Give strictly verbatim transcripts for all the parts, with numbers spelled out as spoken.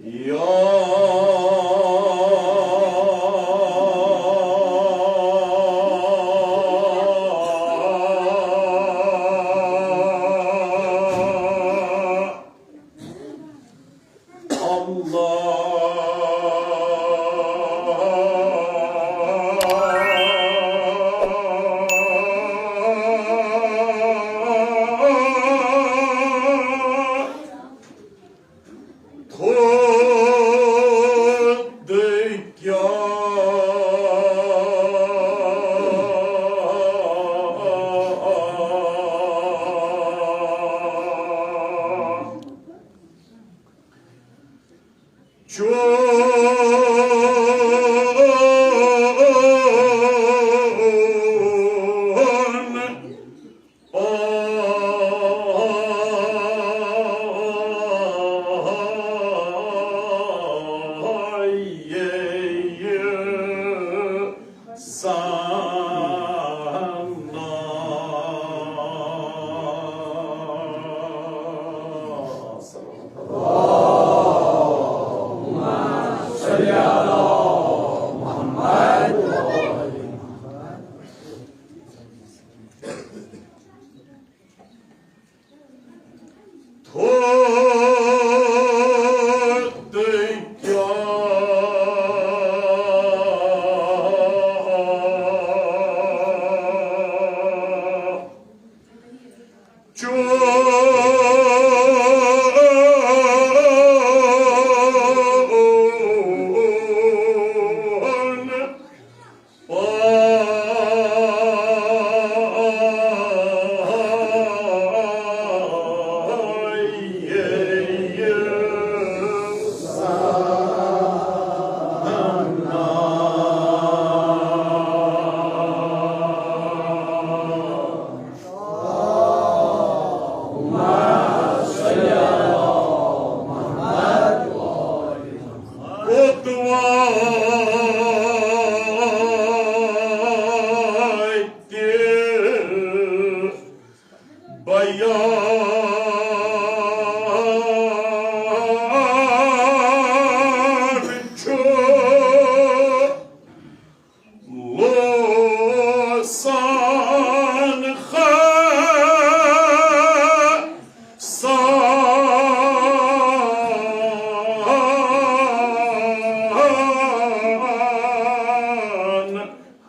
يا الله.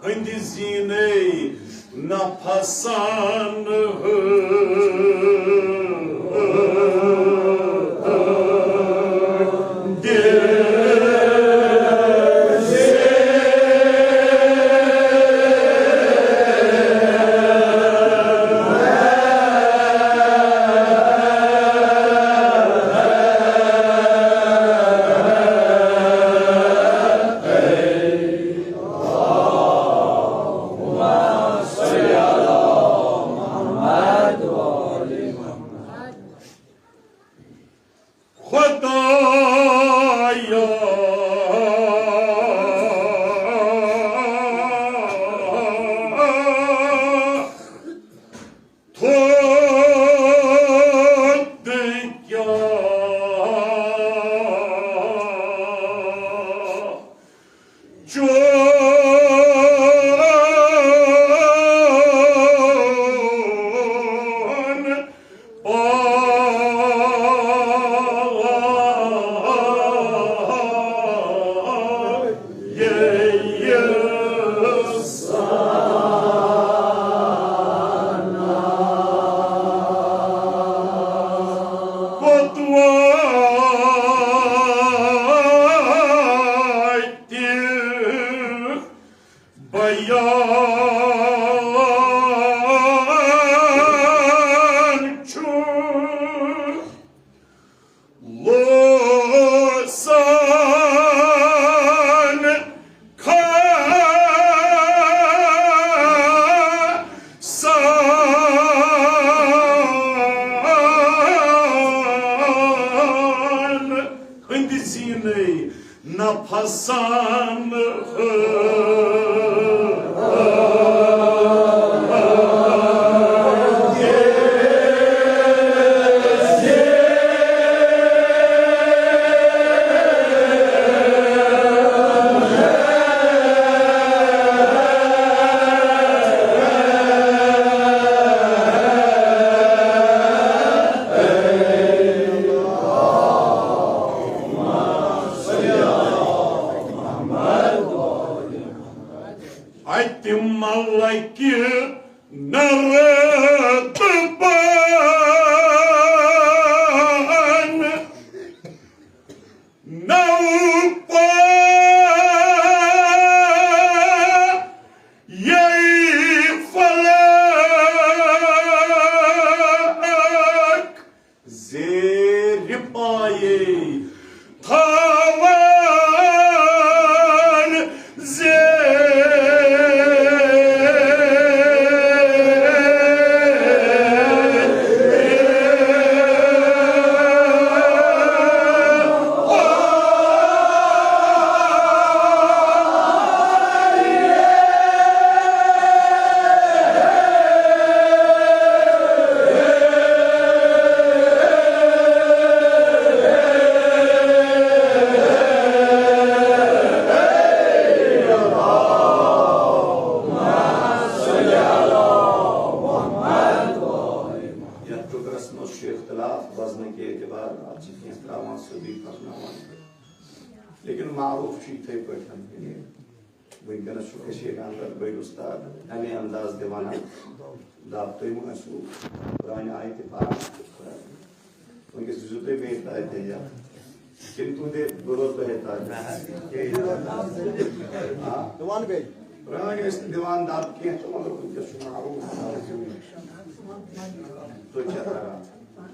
ہٕنٛدِ زیٖنَے نفسَن ہٕنٛدِ خدایا، تھوٚد کیٛاہ چون پالا یے یے سانا۔ کوتوال تہِ بیان چھُ لوسان خسان ہٕنٛدِ زیٖنَے نفسن کہ نردبان نو پا یے فلک زیر پایے تھاوان زیر۔ یتھ ٹُکرس منٛز چھُ اختلاف وزنہٕ کہِ اعتبار، اتھ چھِ کینٛہہ تراوان سیوٚدُے پرناوان۔ لیکن معروف چھُ یِتھے پٲٹھۍ۔ یعنی وٕنکیٚنس چھُ کٔشیٖرِ اندر بٔڑۍ اُستاد امے انداز دِوان، دپ تُہۍ مہ ٲسِو پرانہِ آیہِ تہِ پران۔ وٕنکیٚس دِژوٕ تۄہہِ بیٚیہِ تاج دٔلیٖل؟ کِنہٕ تُہُنٛدے بہٕ روزٕ تۄہے تاج؟ آ؟ دِوان بیٚیہِ؟ پرٛٲنۍ ٲسۍ نہٕ دِوان دَب کینٛہہ تہٕ مگر وٕنکیٚس چھُ معروٗف۔ تُہۍ کیٛاہ کران؟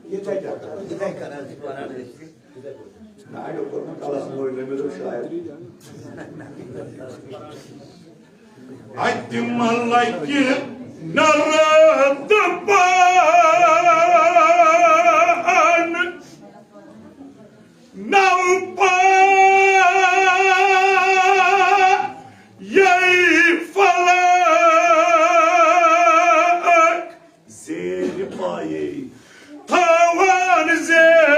یہِ تۄہہِ کیٛاہ کران؟ یِتھَے کَران چھِ پَران أسۍ۔ نہ، اَڑیو کوٚرمُت کَلَس موج نہ، مےٚ دوٚپ شاید۔ اتہِ مہ لگہِ نردبان نو پا یے فلک زیر پایے تھاوان زیر۔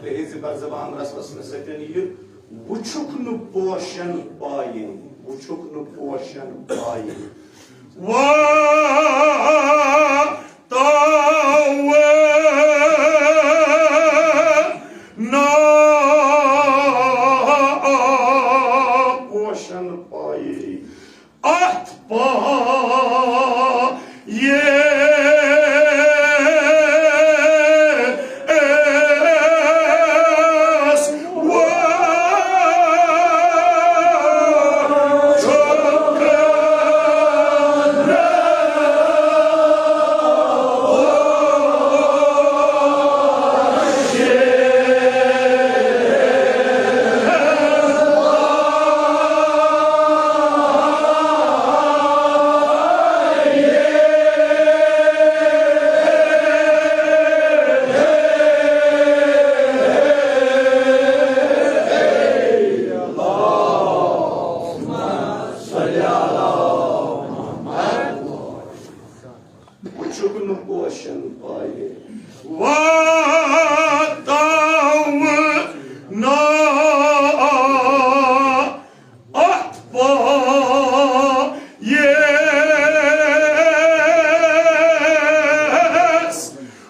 تہٕ ہیٚژِ بر زبان رسمس سۭتۍ یہِ وُچھُکھ نہٕ پوشن پایہِ، وُچھُکھ نہٕ پوشن پایہِ۔ وا تاو نا پوشن پایہِ۔ اتھ پایس وُچھُکھ وُچھُکھ نہٕ پوشن پایہِ۔ واتاو نا اتھ پایس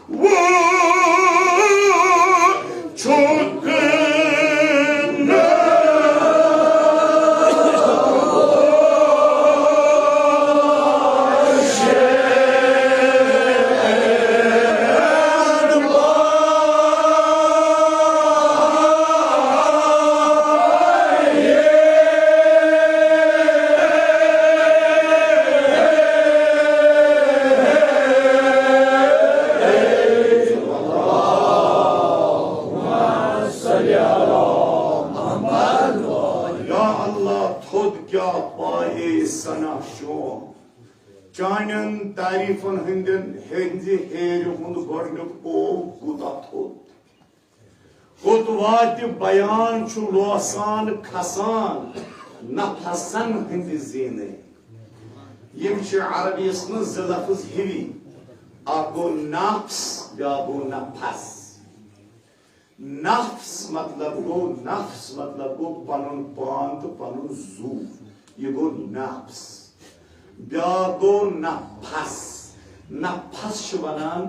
وُچھُکھ نہٕ۔ یا اللہ، تھوٚد کیٛاہ پایے ثنا شوم۔ چانٮ۪ن تعریفن ہٕنٛدٮ۪ن، ہٕنٛزِ ہیرِ ہُنٛد گۄڈنیُک پوو کوٗتاہ تھوٚد۔ کوٚت واتہِ بیان چھُ لوسان کھسان۔ نفسن ہٕنٛدِ زیٖنٕے۔ یِم چھِ عربیَس منٛز زٕ لفظ ہِوی، اکھ گوٚو نفس، بیٛاکھ گوٚو نفس۔ نفس مطلب گوٚو، نفس مطلب گوٚو پنُن پان تہٕ پنُن زُو۔ یہِ گوٚو نفس۔ بیٛاکھ گوٚو نفس۔ نفس چھِ ونان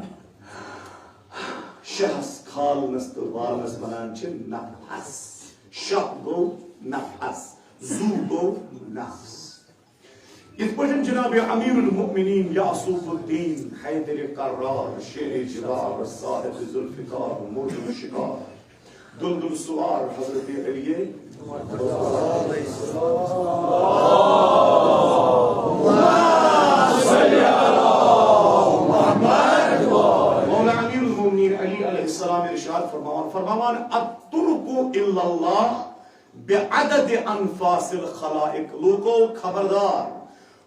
شہس کھالنس تہٕ والنس ونان چھِ نفس۔ شہ گوٚو نفس، زُو گوٚو نفس۔ یِتھ پٲٹھۍ جناب امیر المؤمنین یعصوف الدین حیدر قرار، شیر جبار، صاحب ذوالفقار، مرد الشکار، دلدل سوار حضرت علی، مولا امیر المؤمنین علی علیہ السلام ارشاد فرماوان، فرماوان، "الطرق الا اللہ بعدد انفاس الخلائق"۔ لوکو، خبردار،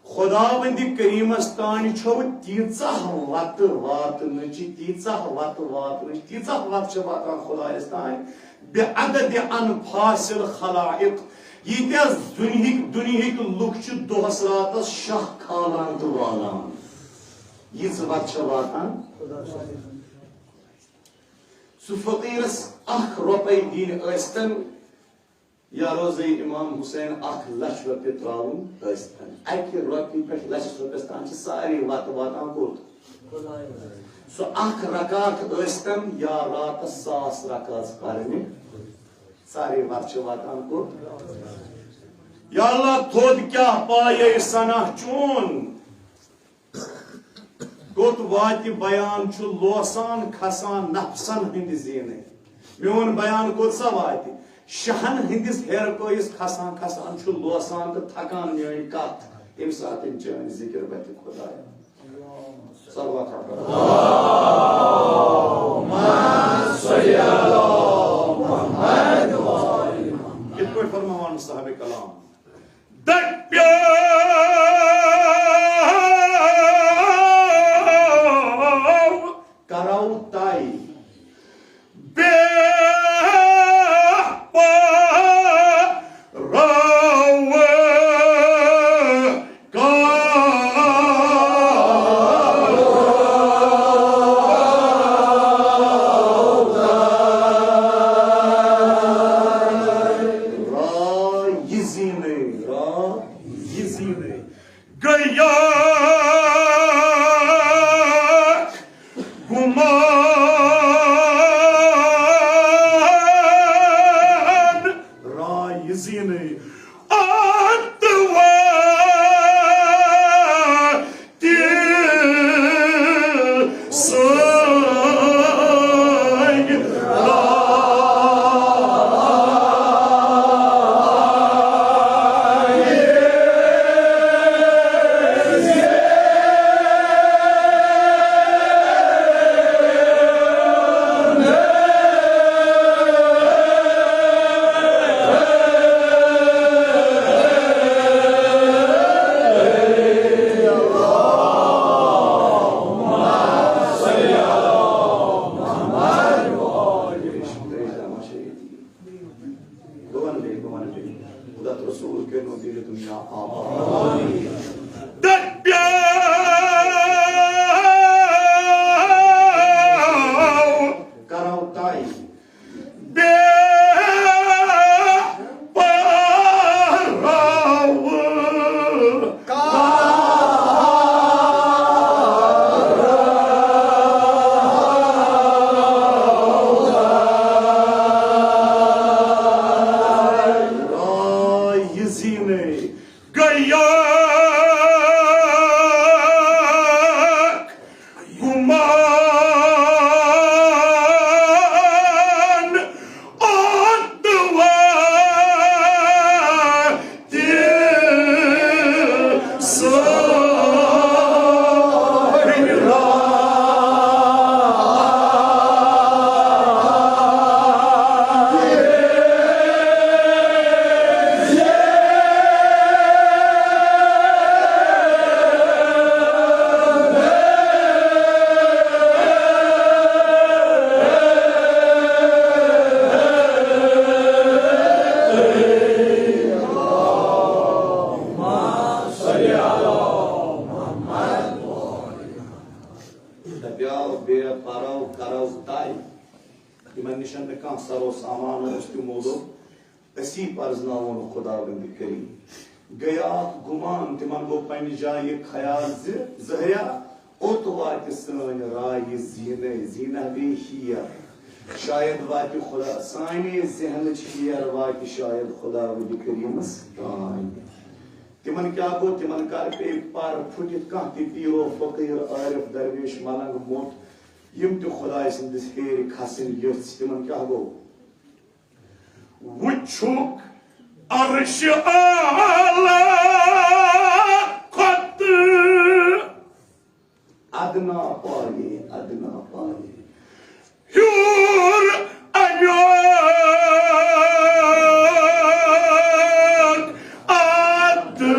خداوند کریمس تام چھو تیژاہ وتہٕ واتنٕچ، تیژاہ وتہٕ واتنٕچ، تیژاہ وتہٕ چھِ واتان خدایس تام، بعدد انفاس الخلائق، ییٖتیٛاہ دُنہِکۍ، دُنہِکۍ لُکھ چھِ دۄہس راتس شاہ کھالان تہٕ والان۔ ییٖژ وتہٕ چھِ واتان۔ سُہ فقیٖرس اکھ رۄپے دِنۍ ٲسۍتن، یا روزے امام حسین اکھ لچھ رۄپیہِ تراوُن ٲسۍتن، اکہِ رۄپیہِ پٮ۪ٹھ لچھس رۄپیس تام چھِ سارے وتہٕ واتان کوٚت؟ سُہ اکھ رکعت ٲسۍتن یا راتس ساس رکعت پرنہِ، سارے وتہٕ چھِ واتان کوٚت؟ یا اللہ، تھوٚد کیٛاہ پایے ثنا چون؟ کوٚت واتہِ بیان چھُ لوسان کھسان نفسن ہٕنٛدِ زیٖنٕے۔ میون بیان کوٚت سا واتہِ؟ شہن ہٕنٛدِس ہیرٕ پٲیِس کھسان کھسان چھُ لوسان تہٕ تھکان میٲنۍ کتھ۔ تَمہِ ساتہٕ یِم چٲنۍ ذِکِر وتہِ خدایا۔ صلوات۔ یِتھ پٲٹھۍ فرماوان صاحب کلام۔ دٔپِو کرو تۄہہِ۔ بے پرو را یہِ زیٖنٕے، را یہِ زیٖنٕے۔ گیا گمان رایزینٕے اتوا تہِ سٲنۍ بہٕ وَنہٕ بیٚیہِ، بہٕ وَنہٕ بیٚیہِ۔ خدا تہٕ رسول کٔرِنو دِلہِ دُنیا آباد۔ دٔپِو کرو تۄہہِ۔ بے پرواہ۔ آ، یہِ زیٖنٕے گیا۔ تاے، تِمن نِش نہٕ کانٛہہ سر و سامان اوس، تِمو دوٚپ، "أسی پرزناوون خداوند کریم۔" گٔے اکھ گُمان، تِمن گوٚو پننہِ جایہِ یہِ خیال زِ ظٲہریا اوٚت واتہِ سٲنۍ راے یہِ زیٖنَے، زیٖنہ بیٚیہِ ہیر۔ شاید واتہِ خدا، سانہِ ذہنٕچ ہیر واتہِ شاید خداوند کریمس تام۔ تِمن کیٛاہ گوٚو؟ تِمن کر پیٚیہِ پر پھُٹِتھ؟ کانٛہہ تہِ پیٖر و فقیٖر، عارف، درویش، ملنگ، موٚٹ، یِم تہِ خداے سٕنٛدِس ہیرِ کھسٕنۍ یٔژھۍ، تِمن کیٛاہ گوٚو؟ وُچھُکھ عرش اعلیٰ کھۄتہٕ ادنا پایہِ، ادنا پایہِ۔ ہیوٚر امیُک ادنا۔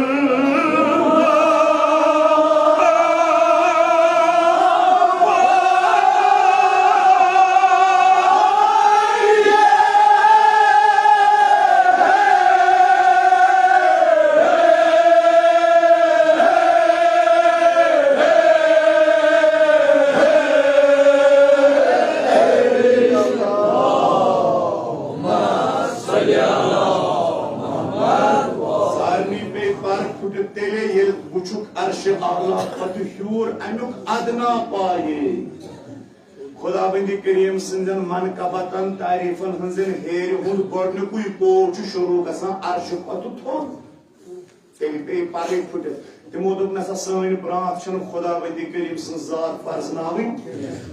سارنٕے پیٚیہِ پر پھُٹِتھ تیٚلے، ییٚلہِ وُچھُکھ عرشِ اعلیٰ کھۄتہٕ ہیوٚر امیُک ادنا پایہِ۔ خداوندِ کریم سٕنٛدٮ۪ن منقبتن، تعریفن ہٕنٛزن ہیرِ ہُنٛد گۄڈنیُکُے پوو چھُ شروع گژھان عرشہِ کھۄتہٕ تھوٚد۔ تیٚلہِ پیٚیہِ پرٕے پھُٹِتھ۔ تِمو دوٚپ، "نسا، سٲنۍ برانٛتھ چھَنہٕ خداوندِ کریم سٕنٛز ذات پرزناوٕنۍ،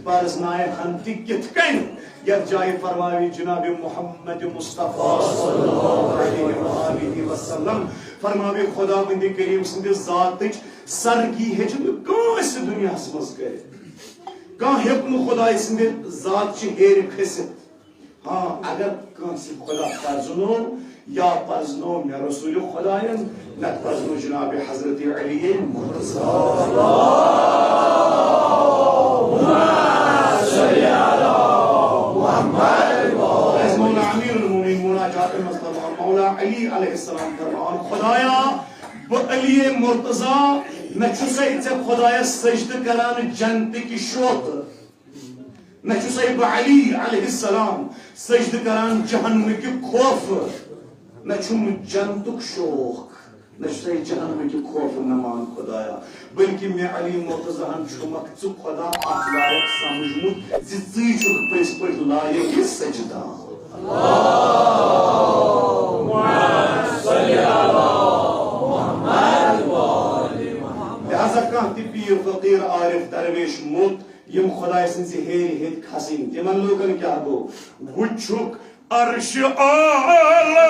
پرزناوہن تہِ کِتھ کٔنۍ؟" یتھ جایہِ فرماوِ جناب محمد مصطفیٰ صلی اللہ علیہ وآلہ وسلم، فرماوِ، خداوندِ کریم سٕنٛدِ ذاتٕچ سرگی ہیٚکہِ نہٕ کٲنٛسہِ دُنیاہس منٛز کٔرِتھ۔ کانٛہہ ہیوٚک نہٕ خداے سٕنٛدِ ذات چہِ ہیرِ کھٔسِتھ۔ ہاں، اگر کٲنٛسہِ خدا پرزنوو یا پرزنوو مےٚ رسول خداین، نتہٕ پرزنوو جناب حضرت علی مرتضیٰ۔ پرزنوو نہٕ امیر المومنین مناجاتن منٛز فرمان، مولا علی علیہ السلام فرمان، خدایا، بہٕ علی مرتضیٰ، نہ چھُسے ژےٚ خدایس سجدٕ کران جنتٕکۍ شوقہٕ۔ نہ چھُسے بہٕ علی علیہ السلام سجدٕ کران جہنمہٕ کہِ خوفہٕ، نہ چھُم جنتُک شوق، نہ چھُسے جہنمہٕ کہِ خوفہٕ نمان خدایا، بلکہِ مےٚ علی مرتضیٰ ہن چھُمکھ ژٕ خدا اتھ لایق سمجھمُت زِ ژٕے چھُکھ پٔزۍ پٲٹھۍ لایق یہِ سجدہ۔ لہذا کانٛہہ تہِ پیٖر، فقیٖر، عارف، درویش، موٚت، یِم خداے سٕنٛزِ ہیرِ ہیٚتۍ کھسٕنۍ، تِمن لوٗکن کیٛاہ گوٚو؟ وُچھُکھ عرشِ اعلیٰ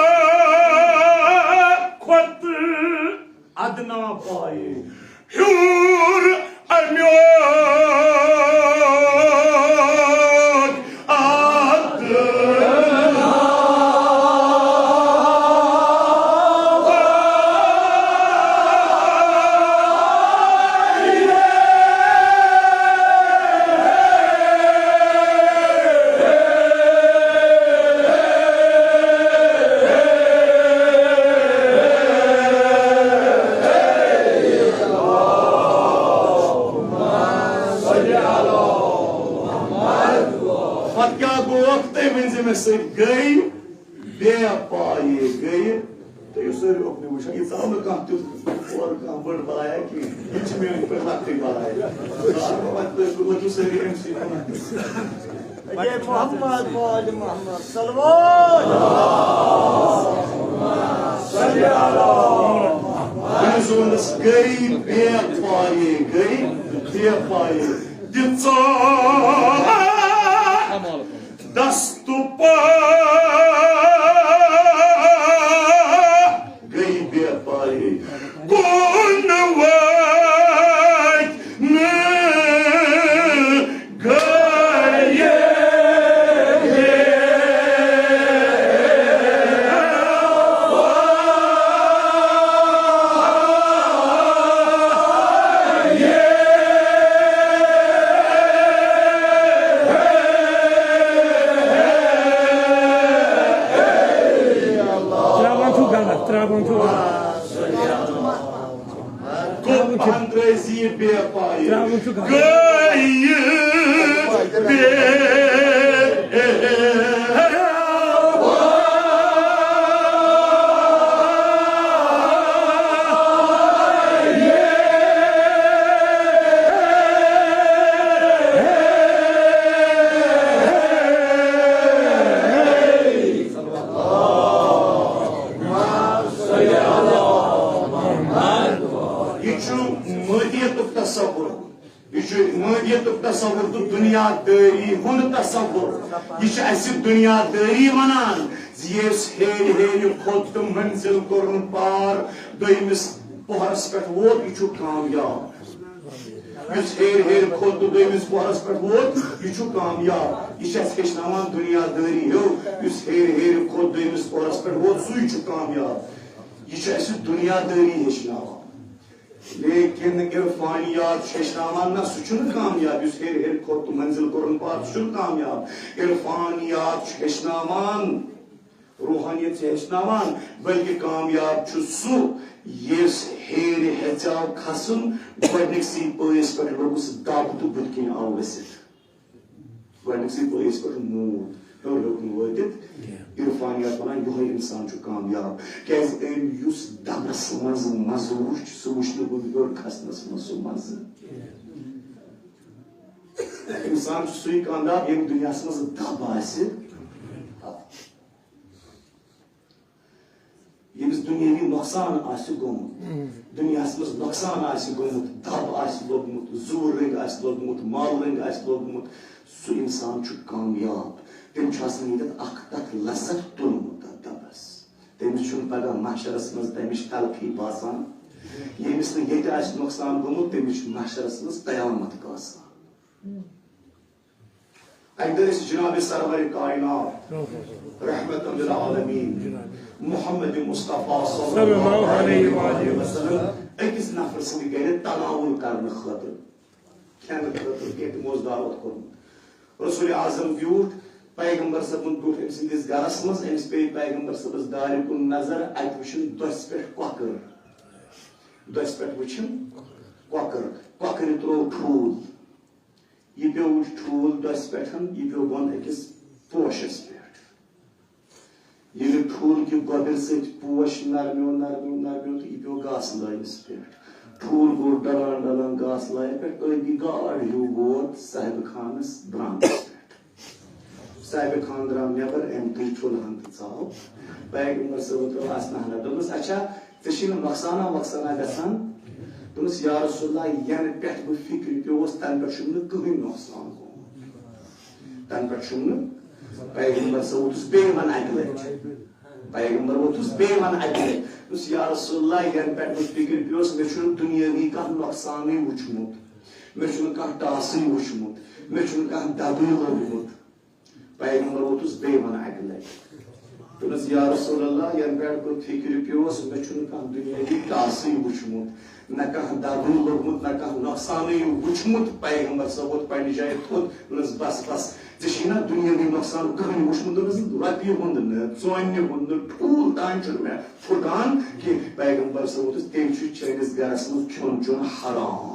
کھۄتہٕ ادنا پایہِ ہیوٚر امیُک ادنا۔ پتہٕ کیٛاہ گوٚو؟ تُہۍ ؤنۍ زِ مےٚ سۭتۍ، گٔے بے پایہِ، گٔے۔ تُہۍ یِیِو سٲری اُکنُے وٕچھان، یہِ ژاو نہٕ کانٛہہ تیُتھ اورٕ کانٛہہ بٔڑ بلایا کِہیٖنۍ۔ یہِ چھِ میٛٲنۍ پٲٹھۍ لۄکٹٕے بلایا۔ سارنٕے وۄنۍ تُہۍ، وۄنۍ چھِو سٲری أمۍ سٕے وَنان۔ اے محمد وآل محمد، صلوات۔ صلی اللہ۔ أمِس ووٚنُس، گٔے بے پایہِ، گٔے بے پایہِ۔ دِژ دست پا گٔے بے پایہِ۔ کُن وٲتۍ نہٕ گٔیے۔ ترٛاوان چھُ غلط، ترٛاوان چھُ غلط۔ گوٚو پہن ترٲے زِ یہِ بے پایہِ۔ ترٛاوُن چھُ غلط۔ گٔیہِ بے تصور تہٕ دُنیا دٲری ہُنٛد تصور۔ یہِ چھُ اَسہِ دُنیا دٲری وَنان زِ یُس ہیٚرِ ہیٚرِ کھوٚت تہٕ منزل کوٚرُن پار، دوٚیمِس پوہرَس پٮ۪ٹھ ووت، یہِ چھُ کامیاب۔ یُس ہیٚرِ ہیٚرِ کھوٚت تہٕ دوٚیمِس پوہرَس پٮ۪ٹھ ووت، یہِ چھُ کامیاب۔ یہِ چھُ اَسہِ ہیٚچھناوان دُنیا دٲری ہیوٚو، یُس ہیٚرِ ہیٚرِ کھوٚت دوٚیمِس پوہرَس پٮ۪ٹھ ووت، سُے چھُ کامیاب۔ یہِ چھُ اَسہِ دُنیا دٲری ہیٚچھناوان۔ لیکن عرفانیات چھُ ہیٚچھناوان، نہ، سُہ چھُنہٕ کامیاب۔ یُس ہیٚرِ ہیٚرِ کھوٚت تہٕ منزل کوٚرُن پار، سُہ چھُنہٕ کامیاب۔ عرفانیات چھُ ہیٚچھناوان، روحانیت چھُ ہیٚچھناوان، بلکہِ کامیاب چھُ سُہ، یُس ہیٚرِ ہیٚژیو کھسُن، گۄڈٕنِکسٕے پٲیِس پٮ۪ٹھ لوٚگُس دَب تہٕ بُتھِ کِنۍ آو ؤسِتھ۔ گۄڈٕنِکسٕے پٲیِس پٮ۪ٹھ موٗد، ہیوٚر ہیوٚک نہٕ وٲتِتھ۔ کینٛہہ۔ عرفانیات وَنان، یِہوٚے اِنسان چھُ کامیاب۔ کیٛازِ أمۍ یُس دَبَس منٛز مَزٕ وُچھ، سُہ وُچھ نہٕ ہُمہِ ہیوٚر کھسنَس منٛز سُہ مَزٕ۔ اِنسان چھُ سُے کامیاب، ییٚمۍ دُنیاہَس منٛز دَب آسہِ۔ ییٚمِس دُنیٲوی نۄقصان آسہِ گوٚمُت، دُنیاہَس منٛز نۄقصان آسہِ گوٚمُت، دَب آسہِ لوٚگمُت، زوٗر رٔنٛگۍ آسہِ لوٚگمُت، مال رٔنٛگۍ آسہِ لوٚگمُت، سُہ اِنسان چھُ کامیاب۔ تٔمۍ چھُ آسان ییٚتٮ۪تھ اَکھ تَتھ لذت تُلمُت تَتھ دَبَس۔ تٔمِس چھُنہٕ پَگاہ محشرَس منٛز تَمِچ تَلخی باسان۔ ییٚمِس نہٕ ییٚتہِ آسہِ نۄقصان گوٚمُت، تٔمِس چھُ محشرَس منٛز قیامت باسان۔ اَکہِ دۄہ ٲسۍ جناب سرور کائنات رحمت للعالمین محمد مصطفیٰ صلی اللہ علیہ وآلہ وسلم أکِس نفرٕ سٕنٛدِ گرِ تناوُل کرنہٕ خٲطرٕ، کھٮ۪نہٕ خٲطرٕ کینٛہہ تِمو اوس دعوت کوٚرمُت۔ رسول اعظم بیوٗٹھ، پیغمبر صٲبُن بیوٗٹھ أمۍ سٕنٛدِس گرس منٛز۔ أمِس پیٚیہِ پیغمبر صٲبس دارِ کُن نظر، اَتہِ وٕچھِن دۄسہِ پٮ۪ٹھ کۄکٕر، دۄسہِ پٮ۪ٹھ وٕچھِن کۄکٕر، کۄکرِ ترٛوو ٹھوٗل۔ یہِ پیوٚو ٹھوٗل دۄسہِ پٮ۪ٹھ، یہِ پیوٚو بۄن أکِس پوشَس پٮ۪ٹھ۔ ییٚلہِ ٹھوٗل کہِ گۄبٮ۪ر سۭتۍ پوش نرمیو، نرمیو، نرمیو تہٕ یہِ پیوٚو گاسہٕ لٲنِس پٮ۪ٹھ۔ ٹھوٗل گوٚو ڈلان، ڈلان گاسہٕ لانہِ پٮ۪ٹھ، ٲبی گاڈ ہیوٗ ووت صاحبِ خانَس درٛامتِس پٮ۪ٹھ۔ صاحبِ خان درٛاو نٮ۪بر، أمۍ تُج ٹھوٗلہٕ ہن تہٕ ژاو۔ پیغمبر صٲبَن ترٛٲو آسنہٕ ہنا۔ دوٚپمَس، اچھا، ژےٚ چھِی نہٕ نۄقصانا وۄقصانا گژھان؟ دوٚپمَس، یا رسول اللہ، یَنہٕ پٮ۪ٹھ بہٕ فِکرِ پیوٚوُس، تَنہٕ پٮ۪ٹھ چھُم نہٕ کٕہٕنۍ نۄقصان گوٚمُت۔ تَنہٕ پٮ۪ٹھ چھُم نہٕ۔ پیغمبر صٲب ووتُس بیٚیہِ وَنہٕ اَکہِ لَٹہِ۔ پیغمبر ووتُس بیٚیہِ وَنہٕ اَکہِ لَٹہِ۔ دوٚپُس، یا رسول اللہ، یَنہٕ پٮ۪ٹھ بہٕ فِکرِ پیوٚوُس، مےٚ چھُنہٕ دُنیٲوی کانٛہہ نۄقصانٕے وُچھمُت۔ مےٚ چھُنہٕ کانٛہہ ٹاسٕے وُچھمُت۔ مےٚ چھُنہٕ کانٛہہ دَبٕے لوٚگمُت۔ پیغمبر ووتُس بیٚیہِ وَنہٕ اَکہِ لَٹہِ۔ دوٚپنَس، یا رسول اللہ، یَنہٕ پٮ۪ٹھ بہٕ فِکرِ پیوٚوُس، مےٚ چھُنہٕ کانٛہہ دُنیٲوی ٹاسٕے وُچھمُت، نہ کانٛہہ دَبٕے لوٚگمُت، نہ کانٛہہ نۄقصانٕے وُچھمُت۔ پیغمبر صٲب ووت پنٛنہِ جایہِ تھوٚد، دوٚپنَس، بَس، بَس، ژےٚ چھُے نا دُنیٲوی نۄقصان کٕہٕنۍ وُچھمُت؟ دوٚپنَس، رۄپیہِ ہُنٛد نہٕ، ژونہِ ہُنٛد نہٕ، ٹھوٗل تام چھُنہٕ مےٚ پھُٹان کینٛہہ۔ پیغمبر صٲب ووتُس، تیٚلہِ چھُ چٲنِس گَرَس منٛز کھیوٚن چیوٚن حرام۔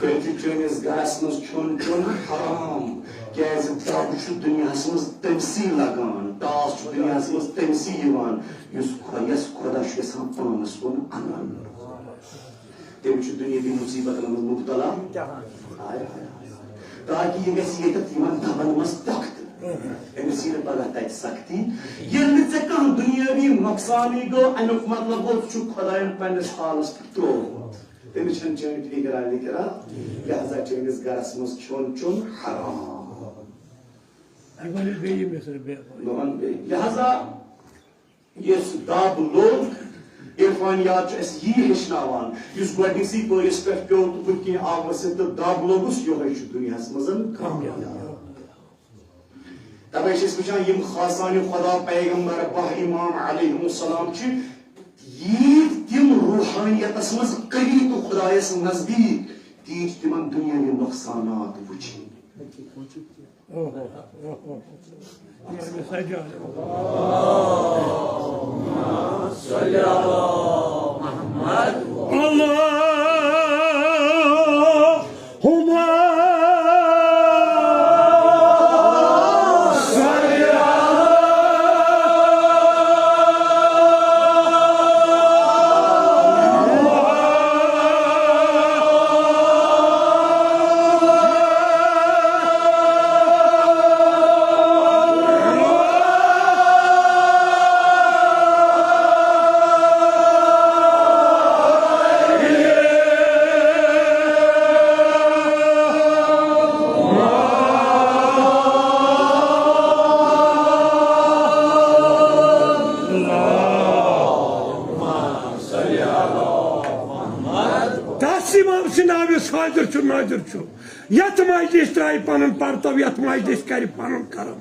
تیٚلہِ چھُ چٲنِس گرس منٛز کھیوٚن چیوٚن حرام، کیازِ دَب چھُ دُنیاہَس منٛز تٔمسٕے لگان، ٹاس چھُ دُنیاہَس منٛز تٔمسٕے یِوان، یُس خۄ-، یَس خۄدا چھُ یَژھان پانَس کُن اَنُن۔ تٔمِس چھُ دُنیٲوی مُصیبتَن منٛز مُبتلا۔ ہاے، ہاے، ہاے، ہاے۔ تاکہِ یہِ گژھِ ییٚتٮ۪تھ یِمَن دَبَن منٛز پۄختہٕ۔ أمِس یی نہٕ پگاہ تَتہِ سختی۔ ییٚلہِ نہٕ ژےٚ کانٛہہ دُنیٲوی نۄقصانٕے گوٚو، اَمیُک مطلب گوٚو، ژٕ چھُکھ خۄدایَن پنٛنِس حالَس پٮ۪ٹھ ترٛوومُت۔ تٔمِس چھَنہٕ چٲنۍ فِکرا وِکرا، لہذا چٲنِس گرس منٛز کھیوٚن چیوٚن حرام۔ یہِ وَنہِ بیٚیہِ مِصرٕ بیٚیہِ۔ بہٕ وَنہٕ بیٚیہِ۔ لہذا یُس دَب لوٚگ، عرفانیات چھُ اَسہِ یی ہیٚچھناوان، یُس گۄڈٕنِکسٕے پٲرِس پٮ۪ٹھ پیوٚو تہٕ بُتھِ کِنۍ آو ؤسِتھ تہٕ دَب لوٚگُس، یِہوٚے چھُ دُنیاہَس منٛز کامیاب۔ تَوَے چھِ أسۍ وٕچھان، یِم خاصانِ خۄدا پیغمبر باہ امام علیہم السلام چھِ، ییٖتۍ تِم روحانیتس منٛز قوی تہٕ خۄدایس نزدیٖک، تیٖتۍ چھِ تِمن دُنیٲوی نۄقصانات وٕچھِنۍ۔ اوہ، اوہ، اوہ، اوہ۔ ناظر چھُ، ناظر چھُ۔ یتھ مجلس ترایہِ پنُن پرتو، یتھ مجلس کرِ پنُن کرم،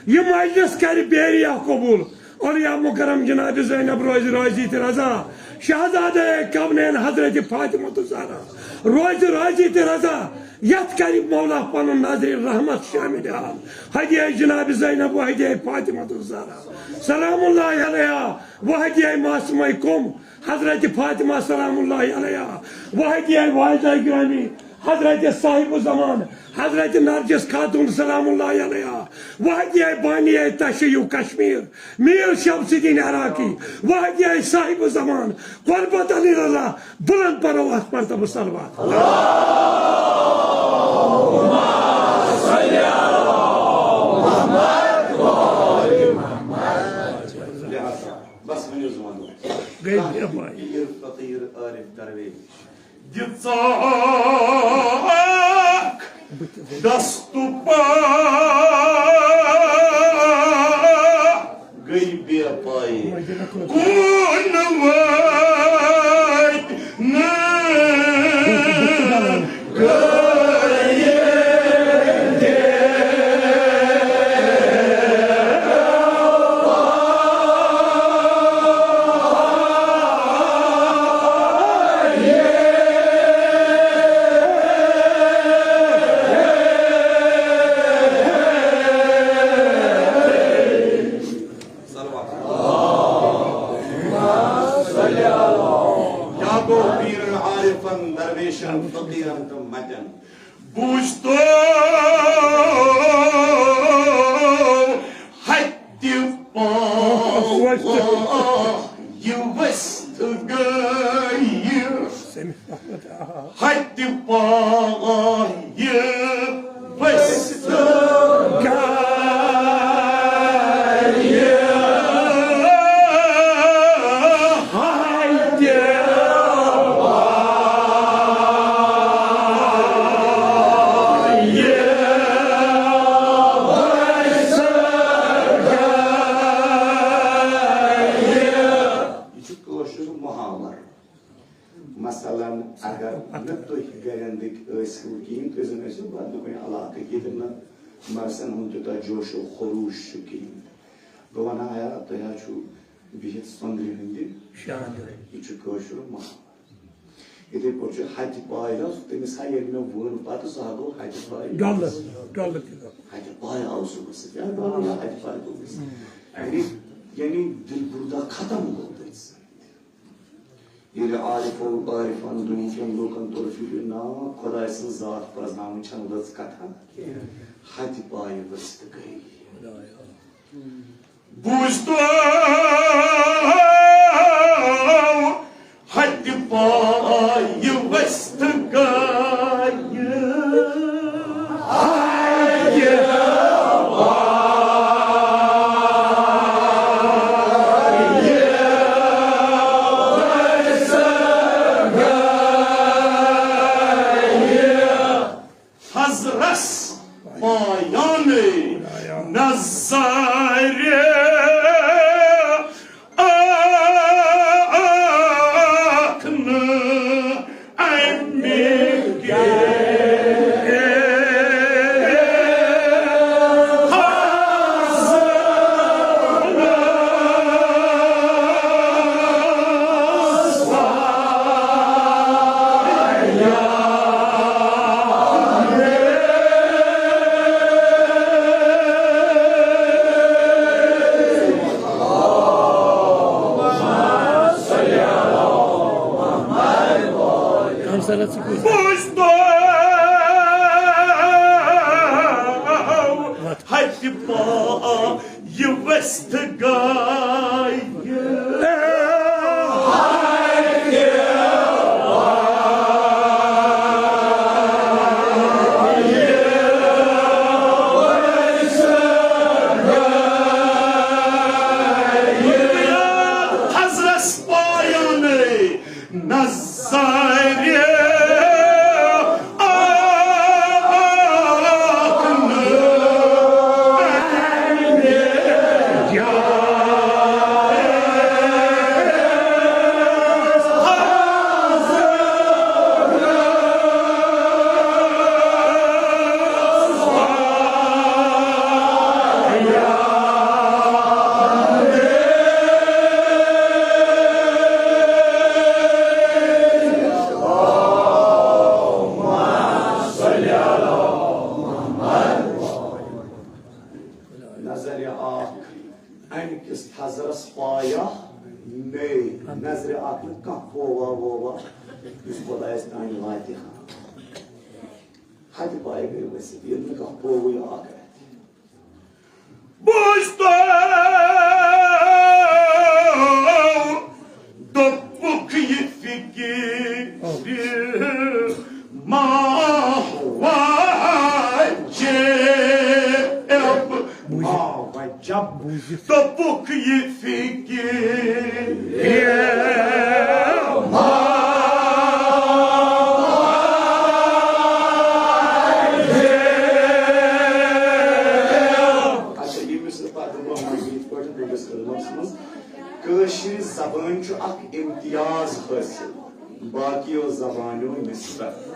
یہِ مجلس کرِ بیریا قبول۔ اولیاء مکرم جناب زینب روزِ راضی تہٕ رضا، شہزادہ کونین حضرت فاطمہ الزہرا روزِ راضی تہٕ رضا۔ یتھ کرِ مولا پنُن ناظرین رحمت شامل حال۔ ہدیہ جناب زینب و ہدیہ فاطمہ الزہرا سلام اللہ علیہا و ہدیہ معصومہ قوم حضرت فاطمہ سلام اللہ علیہا و ہدیہ والدہ گرامی حضرت صاحب الزمان حضرت نرجس خاتون سلام اللہ علیہا و ہدیہ بانی تشیع کشمیر میر شمس الدین عراقی و ہدیہ صاحب الزمان قربت علی رضا۔ بلند پرو اتھ مرتبہ صلوات۔ لہذا بس ؤنِو زٕ وَنہٕ۔ گٔے بے پاے۔ پیٖر فقیٖر عارف درویش۔ دِژاکھ دستہٕ پا گٔے بے پاے۔ کُن وٲتۍ نہٕ گٔیہِ۔ کیا گوٚو پیرن عارفن درویشن فقیرن تہٕ متٮ۪ن؟ بوٗزتو ہتہِ پایہِ ؤستھ گٔیہِ۔ ہتہِ پایہِ ؤستھ گٔیہِ۔ ہتہِ پایہِ ؤستھ گٔیہِ۔ یہِ چھُ کٲشُر محاورٕ۔ مثلاً، اگر نہٕ تُہۍ گرٮ۪ن دٕکۍ ٲسِو کِہیٖنۍ، تُہۍ زَن ٲسِو بدلہٕ کُنہِ علاقٕکۍ، ییٚتٮ۪ن نہٕ مرثن ہُنٛد تیوٗتاہ جوش و خروش چھُ کِہیٖنۍ۔ بہٕ وَنہٕ ہا، یارا، تُہۍ حظ چھُو بِہِتھ سۄنٛدرِ ہٕنٛدِ۔ شاندار۔ یہِ چھُ کٲشُر محاورٕ۔ یِتھَے پٲٹھۍ چھُ ہَتہِ پایہِ حظ، تٔمِس ہا ییٚلہِ مےٚ ووٚن پَتہٕ، سُہ ہا گوٚو ہَتہِ پایہِ۔ ڈَلہٕ، ڈَلہٕ تہِ گوٚو۔ ہَتہِ پایہِ آو صُبحَس سۭتۍ، یارٕ، بہٕ وَنہٕ ہا، ہَتہِ پایہِ گوٚو أمِس۔ یعنی، یعنی دِل بُردہ ختم گوٚو تٔتھۍ سۭتۍ۔ ییٚلہِ عارفو عارفن دُنہِکٮ۪ن لوٗکن توٚر فِکرِ، نا، خۄداے سٕنٛز ذات پرٛزناوٕنۍ چھَنہٕ لٔژ کتھا۔ ہتہِ پایہِ ؤسۍ تہٕ گٔے۔ بوٗزتو ہتہِ پایہِ ؤسۍ تہٕ گٔے۔ حضرس پایانٕے نظارِ اکھ نہٕ اَمہِ ہمسرس سۭتۍ۔ بوٗزتو ہتہِ پایہِ ؤسۍ تہٕ گٔے۔ حضرس پایانٕے نظارِ اکھ نہٕ اَمہِ جایہِ۔ ووبا، یُس خۄدایَس تانۍ واتہِ ہا۔ ہتہِ پایہِ گٔے ؤسِتھ، ییٚلہِ نہٕ کانٛہہ پووٕے آو کرِ۔ بوٗزتو دوٚپُکھ یہِ فِکرِ ما واجب، ما واجب۔ دوٚپُکھ یہِ فِکرِ ما واجب۔ اچھا، ییٚمِس نہٕ پتہٕ برونٛہہ یِتھ پٲٹھۍ تُہٕنٛدِس علمس منٛز کٲشِر زبٲنۍ چھُ اکھ امتیاز حٲصِل باقیو زبانیو نسبت۔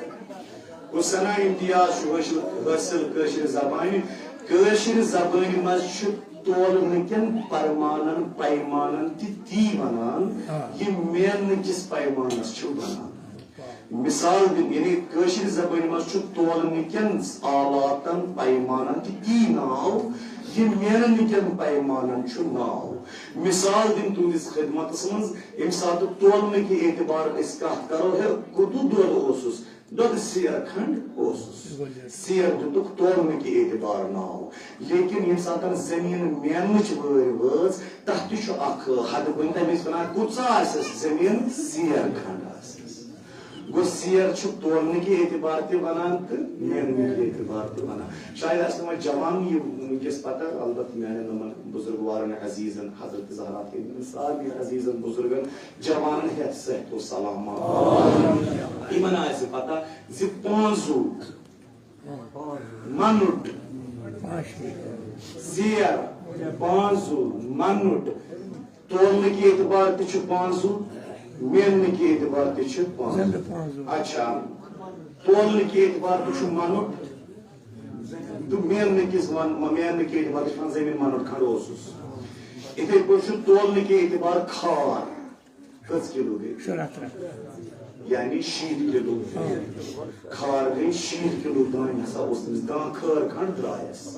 کُس سنا امتیاز چھُ حٲصِل، حٲصِل کٲشِر زبانہِ؟ کٲشِر زبٲنہِ منٛز چھُ تولنہٕ کٮ۪ن پرمانن، پیمانن تہِ تی ونان، آ۔ یہِ میننہٕ کِس پیمانس چھِ ونان۔ مثال دِنہٕ، یعنی کٲشِر زبٲنۍ منٛز چھُ تولنہٕ کٮ۪ن آلاتن، پیمانن تہِ تی ناو، یہِ میننہٕ کٮ۪ن پیمانن چھُ ناو۔ مثال دِنہٕ تُہنٛدِس خدمتس منٛز، ییٚمہِ ساتہٕ تولنہٕ کہِ اعتبار أسۍ کتھ کرو، ہے، کوٗتاہ دۄد اوسُس؟ دۄدٕ سیر کھنڈ اوسُس۔ سیر دِتُکھ تولنہٕ کہِ اعتبار ناو۔ لیکن ییٚمہِ ساتہٕ زٔمیٖن میننٕچ وٲرۍ وٲژ، تتھ تہِ چھُ اکھ حد بٔنۍ، تٔمِس ونان، کۭژاہ آسٮ۪س زٔمیٖن؟ سیر کھنڈ آسٮ۪س۔ گوٚو، سیر چھُ تولنہٕ کہِ اعتبار تہِ ونان تہٕ میننہٕ کہِ اعتبار تہِ ونان۔ شاید آسہِ نہٕ وۄنۍ جوان یہِ وٕنکیٚس پتہ، البتہ میانٮ۪ن یِمن بزرگوارن عزیزن، حضرت زہرا تہٕ یِمن سارنٕے عزیزن بزرگن، جوانن ہیتھ صحت و سلامت۔ یِمن آسہِ پتہ زِ پانزُو مَنُٹ، سیر، پانزُو مَنُٹ، تولنہٕ کہِ اعتبار تہِ چھُ پانزُو، میننہٕ کہِ اعتبار تہِ چھُ پانزُو۔ زِنٛدٕ پانزُو۔ اچھا، تولنہٕ کہِ اعتبار تہِ چھُ مَنُٹ، تہٕ میننہٕ کِس ون-، میننہٕ کہِ اعتبار تہِ چھُ پانزُو، زٔمیٖن مَنُٹ کھنڈ اوسُس۔ یِتھے پٲٹھۍ چھُ تولنہٕ کہِ اعتبار کھار۔ کٔژ کِلوٗ گٔے؟ شُراہ ترٛکھ۔ یعنی شیٖتھ کِلوٗ۔ کھار گٔے شیٖتھ کِلوٗ دانہِ ہسا اوس تٔمِس، دان کھار کھنٛڈ درٛایَس۔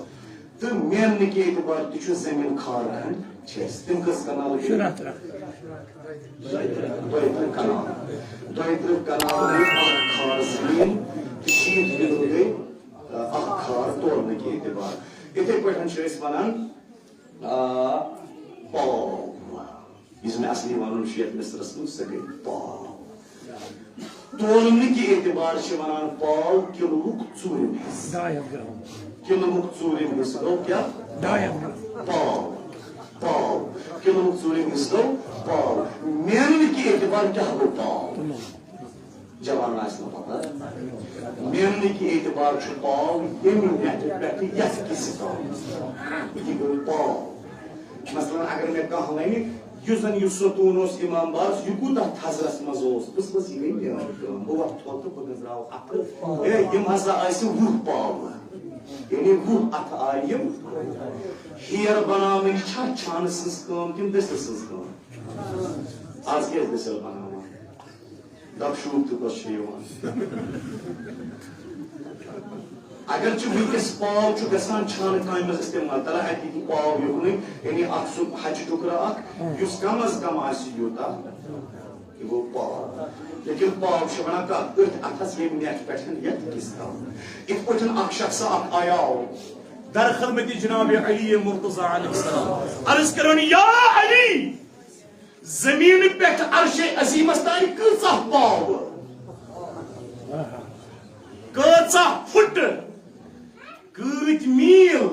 تہٕ میننہٕ کہِ اعتبار تہِ چھُ زٔمیٖن کھار کھنٛڈ چھِ اَسہِ۔ تِم کٔژ کنال گٔے؟ شُراہ ترٛکھ۔ دۄیہِ ترٕٛہ کنال۔ دۄیہِ ترٕٛہ کنال گٔے اکھ کھار زٔمیٖن تہٕ شیٖتھ کِلوٗ گٔے، آ، اکھ کھار تولنہٕ کہِ اعتبار۔ یِتھَے پٲٹھۍ چھِ أسۍ وَنان، آ، پاو۔ یُس مےٚ اصلی ونُن چھُ یتھ مصرس منٛز، سۄ گٔے پاو۔ تولنہٕ کہِ اعتبار چھِ ونان پاو کِلوُک ژوٗرِم حصہٕ۔ ڈاے ہتھ گرام۔ کِلوُک ژوٗرِم حصہٕ گوٚو کیٛاہ؟ ڈاے ہتھ گرام۔ پاو۔ پاو۔ کِلوُک ژوٗرِم حصہٕ گوٚو پاو۔ میننہٕ کہِ اعتبار کیٛاہ گوٚو پاو؟ کِلوُک۔ جوان آسہِ نہٕ پتہ۔ میننہٕ کہِ اعتبار چھُ پاو ییٚمہِ نیٚٹھِ پٮ۪ٹھٕ یَتھ کِسہِ تام۔ یہِ گوٚو پاو۔ مثلاً اگر مےٚ کانٛہہ وَنہِ، یُس زَن یہِ ستوٗن اوس امام باس، یہِ کوٗتاہ تھزرَس منٛز اوس؟ بہٕ چھُس، یہِ گٔے میٛٲنۍ کٲم۔ بہٕ وۄتھٕ تھوٚد تہٕ بہٕ گٔنٛزراوٕ اَتھٕ۔ ہے، یِم ہسا ٲسۍ وُہ پاوٕ۔ یعنی وُہ اَتھٕ آیہِ یِم۔ ہیر بناونٕچ چھا چھانہٕ سٕنٛز کٲم کِنہٕ دٔسِل سٕنٛز کٲم؟ آز کیٛازِ دٔسِل بناوان؟ دَپ شوٗب تہِ کۄس چھِ یِوان؟ اگر چھُ وٕنکیٚس پاو چھُ گژھان چھانہٕ کامہِ منٛز استعمال، تَلہ اَتہِ یہِ پاو یُکنُے، یعنی اَکھ سُہ ہَچہِ ٹُکرٕ اَکھ، یُس کم از کم آسہِ یوٗتاہ، یہِ گوٚو پاو۔ لیکن پاو چھِ وَنان کَتھ؟ أتھۍ اَتھَس ییٚمہِ نیٚٹھِ پٮ۪ٹھ یَتھ کِس تام۔ یِتھ پٲٹھۍ اَکھ شخص اَکھ آیاو در خدمت جناب علی مرتضیٰ علیہ السلام۔ عرض کرن، یا علی! زمین پٮ۪ٹھ عرش عظیمس تانۍ کۭژاہ پاو؟ کۭژاہ فُٹ؟ کۭتۍ میٖل؟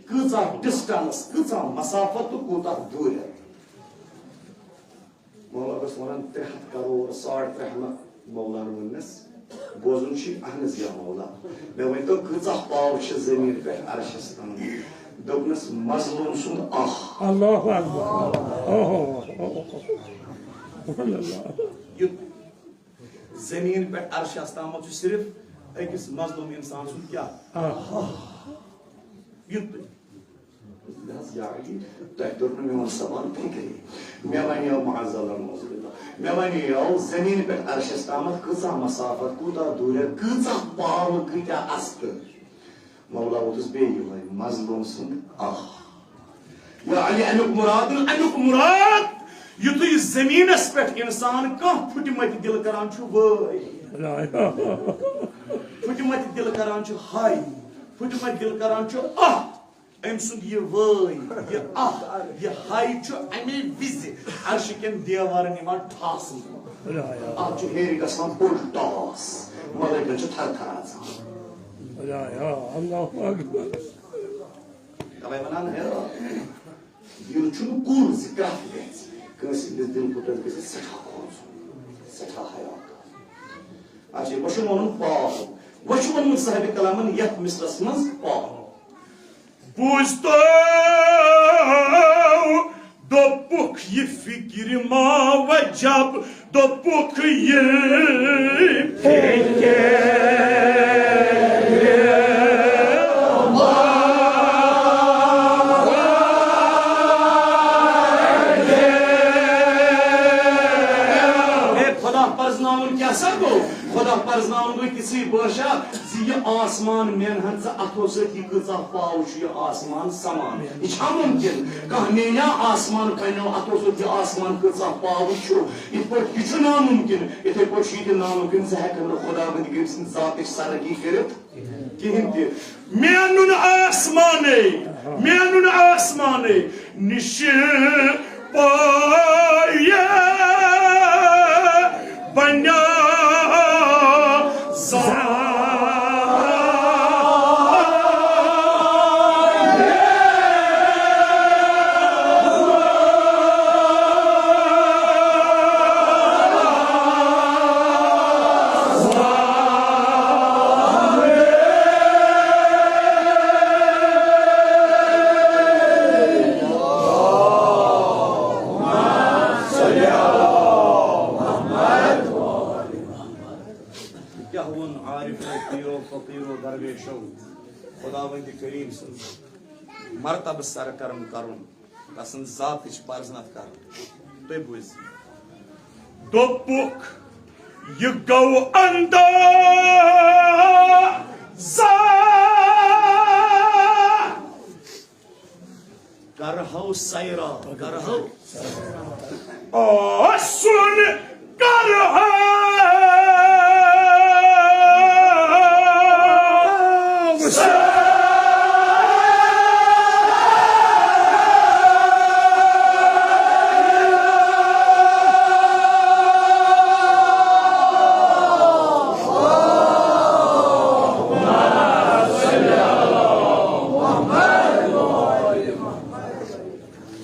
کۭژاہ distance؟ کۭژاہ مسافت تہٕ کوٗتاہ دوٗرِیت؟ مولا گوٚژھ وَنُن، ترٛےٚ ہَتھ کَرور، ساڑ ترٛےٚ ہَتھ۔ مولاہن ووٚننَس، بوزُن چھُ، اہن حظ یا مولا، مےٚ ؤنۍ تو کۭژاہ پاو چھِ زٔمیٖن پٮ۪ٹھ عرشَس تام؟ دوٚپنَس، مظلوم سُنٛد اَکھ۔ اللہ اکبر۔ اوہو، اوہو۔ سبحان اللہ۔ یُتھ زٔمیٖن پٮ۪ٹھ عرشَس تامَتھ چھُ صرف أکِس مظلوم اِنسان سُنٛد کیٛاہ؟ اَکھ۔ یُتھ۔ نہ حظ، یا علی، تۄہہِ توٚر نہٕ میون سوال فِکرِ۔ مےٚ وَنیو، معاذ اللہ، نعوذ باللہ، مےٚ وَنیو زٔمیٖن پٮ۪ٹھ عرشَس تامَتھ کۭژاہ مسافت، کوٗتاہ دوٗرِیت، کۭژاہ پاوٕ، کۭتیٛاہ اَستہٕ؟ مولا ووتُس بیٚیہِ یِہوٚے، مظلوم سُنٛد اَکھ۔ یا علی، اَمیُک مُراد، اَمیُک مُراد، یُتھُے زٔمیٖنَس پٮ۪ٹھ اِنسان کانٛہہ پھٕٹمَتہِ دِل کران چھُ وٲے، پھٕٹمَتہِ دِل کران چھُ ہاے، پھٕٹمَتہِ دِل کران چھُ آہ، أمۍ سُنٛد یہِ وٲے، یہِ آہ، یہِ ہاے چھُ اَمے وِزِ عرشہِ کٮ۪ن دیوارَن یِوان ٹھاسنہٕ۔ اَتھ چھُ ہیٚرِ گژھان بوٚڑ ٹاس، ملٲیکَن چھُ تھر تھر اَژان۔ توے وَنان ہے، دِل چھُنہٕ کُل زِ کرٛکھ گژھِ۔ کٲنٛسہِ ہٕنٛدِس دِل پھُٹرس گژھِ سٮ۪ٹھاہ کھوژُن، سٮ۪ٹھاہ حیا کَرُن۔ اچھا، وۄنۍ چھُ وَنُن پاو۔ وۄنۍ چھُ ووٚنمُت صاحبِ کلامن یَتھ مِثلَس منٛز پاو۔ بوٗزتو، دوٚپُکھ یہِ فِکرِ ما وجب، دوٚپُکھ یہِ فِکرِ ما وجب۔ ہے، خدا پرزناوُن کیٛاہ سا گوٚو؟ خدا پرزناوُن گوٚو تِژھٕے بٲشا زِ یہِ آسمان مینہٕ ہن ژٕ اَتھو سۭتۍ، یہِ کۭژاہ پاوٕ چھُ یہِ آسمان سمان۔ یہِ چھا مُمکِن؟ کانٛہہ مینیا آسمان پننیو اَتھو سۭتۍ، یہِ آسمان کۭژاہ پاوٕ چھُ؟ یِتھ پٲٹھۍ یہِ چھُ نامُمکِن، یِتھے پٲٹھۍ چھُ یہِ تہِ نامُمکِن زِ ہٮ۪کن نہٕ خداوندِ گٔرۍ سٕنٛدِ ذاتٕچ سرگی کٔرِتھ کِہیٖنۍ تہِ۔ مینُن آسمانے، مینُن آسمانے نِشہِ پایہِ بنیو زال۔ کیٛاہ ووٚن عارفو، پیرو، فقیرو، درویشو؟ خداوند کریم سٕنٛز مرتبہٕ سرکرم کرُن، تسٕنٛز ذاتٕچ پرزنت کرٕنۍ۔ تُہۍ بوٗزِو۔ دوٚپُکھ، یہِ گوٚو اندازہ۔ کرہو سیرا، کرہو۔ آسُن کرہو۔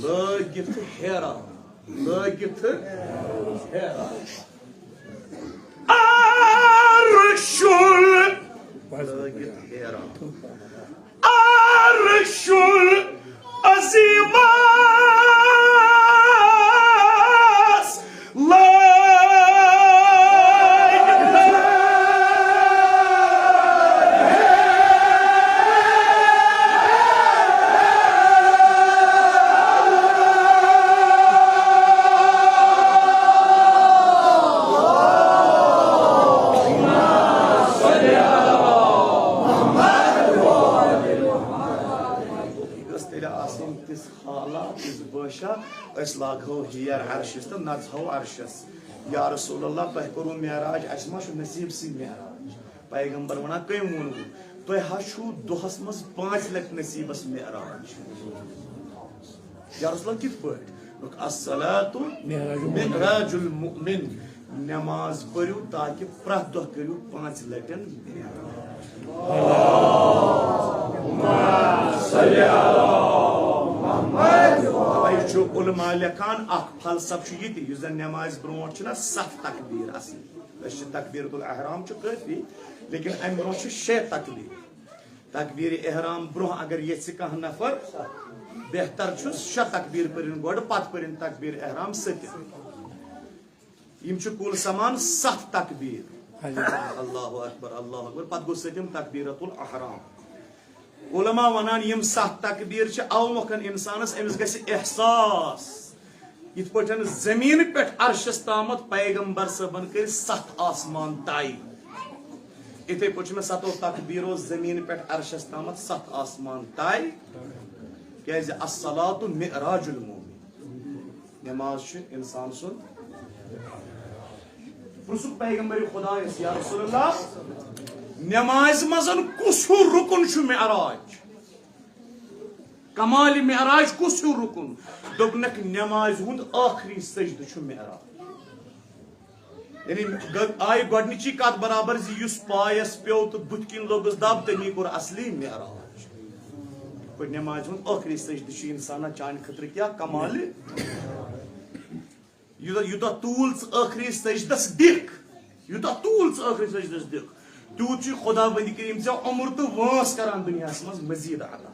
لٲگِتھ ہیران، لٲگِتھ ہیران۔ عرشُل، لٲگِتھ ہیران۔ عرشُل عظیمس لٲگِتھ۔ گٔژھ تیٚلہِ آسٕنۍ تِژھ حالات، تِژھ بٲشا، أسۍ لاگہو ہیر عرشس تہٕ نژہو عرشس۔ یا رسول اللہ، تۄہہِ کوٚروٕ معراج، اَسہِ ما چھُ نصیٖب سٕے معراج؟ پیغمبر وَنان، کٔمۍ ووٚنوٕ؟ تۄہہِ حظ چھُو دۄہس منٛز پانٛژِ لٹہِ نصیٖبس معراج۔ یا رسول اللہ، کِتھ پٲٹھۍ؟ دوٚپُکھ، الصلاۃ معراج المؤمن۔ معراج المؤمن۔ نماز پٔرِو تاکہِ پرٛٮ۪تھ دۄہ کٔرِو پانٛژِ لٹٮ۪ن معراج۔ توے چھُ علماء لیکھان، اکھ فلسفہٕ چھُ یہِ تہِ، یُس زن نمازِ برونٛٹھ چھُنہ ستھ تکبیر آسان۔ أسۍ چھِ تکبیرۃ الاحرام چھُ کٲفی، لیکن امہِ برونٛہہ چھِ شےٚ تکبیر۔ تکبیر احرام برونٛہہ اگر یژھِ کانٛہہ نفر، بہتر چھُ شےٚ تکبیر پٔرِن گۄڈٕ، پتہٕ پٔرِن تکبیر احرام سٔتِم۔ یِم چھِ کُل سمان ستھ تکبیر۔ اللہ اکبر، اللہ اکبر، پتہٕ گوٚو سٔتِم تکبیرۃ الاحرام۔ علماء ونان، یِم ستھ تکبیر چھِ، اوٕ مۄکھن انسانس، أمِس گژھِ احساس، یِتھ پٲٹھۍ زمین پٮ۪ٹھ عرشس تامتھ پیغمبر صٲبن کٔرۍ ستھ آسمان طے، یِتھے پٲٹھۍ چھُ مےٚ ستو تکبیرو زمین پٮ۪ٹھ عرشس تامتھ ستھ آسمان طے، کیازِ الصلاۃ معراج المومن۔ نماز چھُ انسان سُنٛد۔ پرٛژھُکھ پیغمبر خدایس، یا رسول اللہ، نمازِ منٛز کُس ہیوٗ رُکُن چھُ معراج؟ کمالِ معراج کُس ہیوٗ رُکُن؟ دوٚپنکھ، نمازِ ہُنٛد ٲخری سجدٕ چھُ معراج۔ یعنی گ-، آیہِ گۄڈنِچی کتھ برابر زِ یُس پایس پیوٚو تہٕ بُتھِ کِنۍ لوٚگُس دب، تٔمی کوٚر اصلی معراج۔ گوٚو نمازِ ہُنٛد ٲخری سجدٕ چھُ انسانس چانہِ خٲطرٕ کیٛاہ کمالِ۔ یوٗتاہ، یوٗتاہ طوٗل ژٕ ٲخری سجدس دِکھ، یوٗتاہ طوٗل ژٕ ٲخری سجدس دِکھ، تیوٗت چھُے خۄداوندِ کریم ژےٚ عمر تہٕ وٲنٛس کران دُنیاہس منٛز مزید عطا۔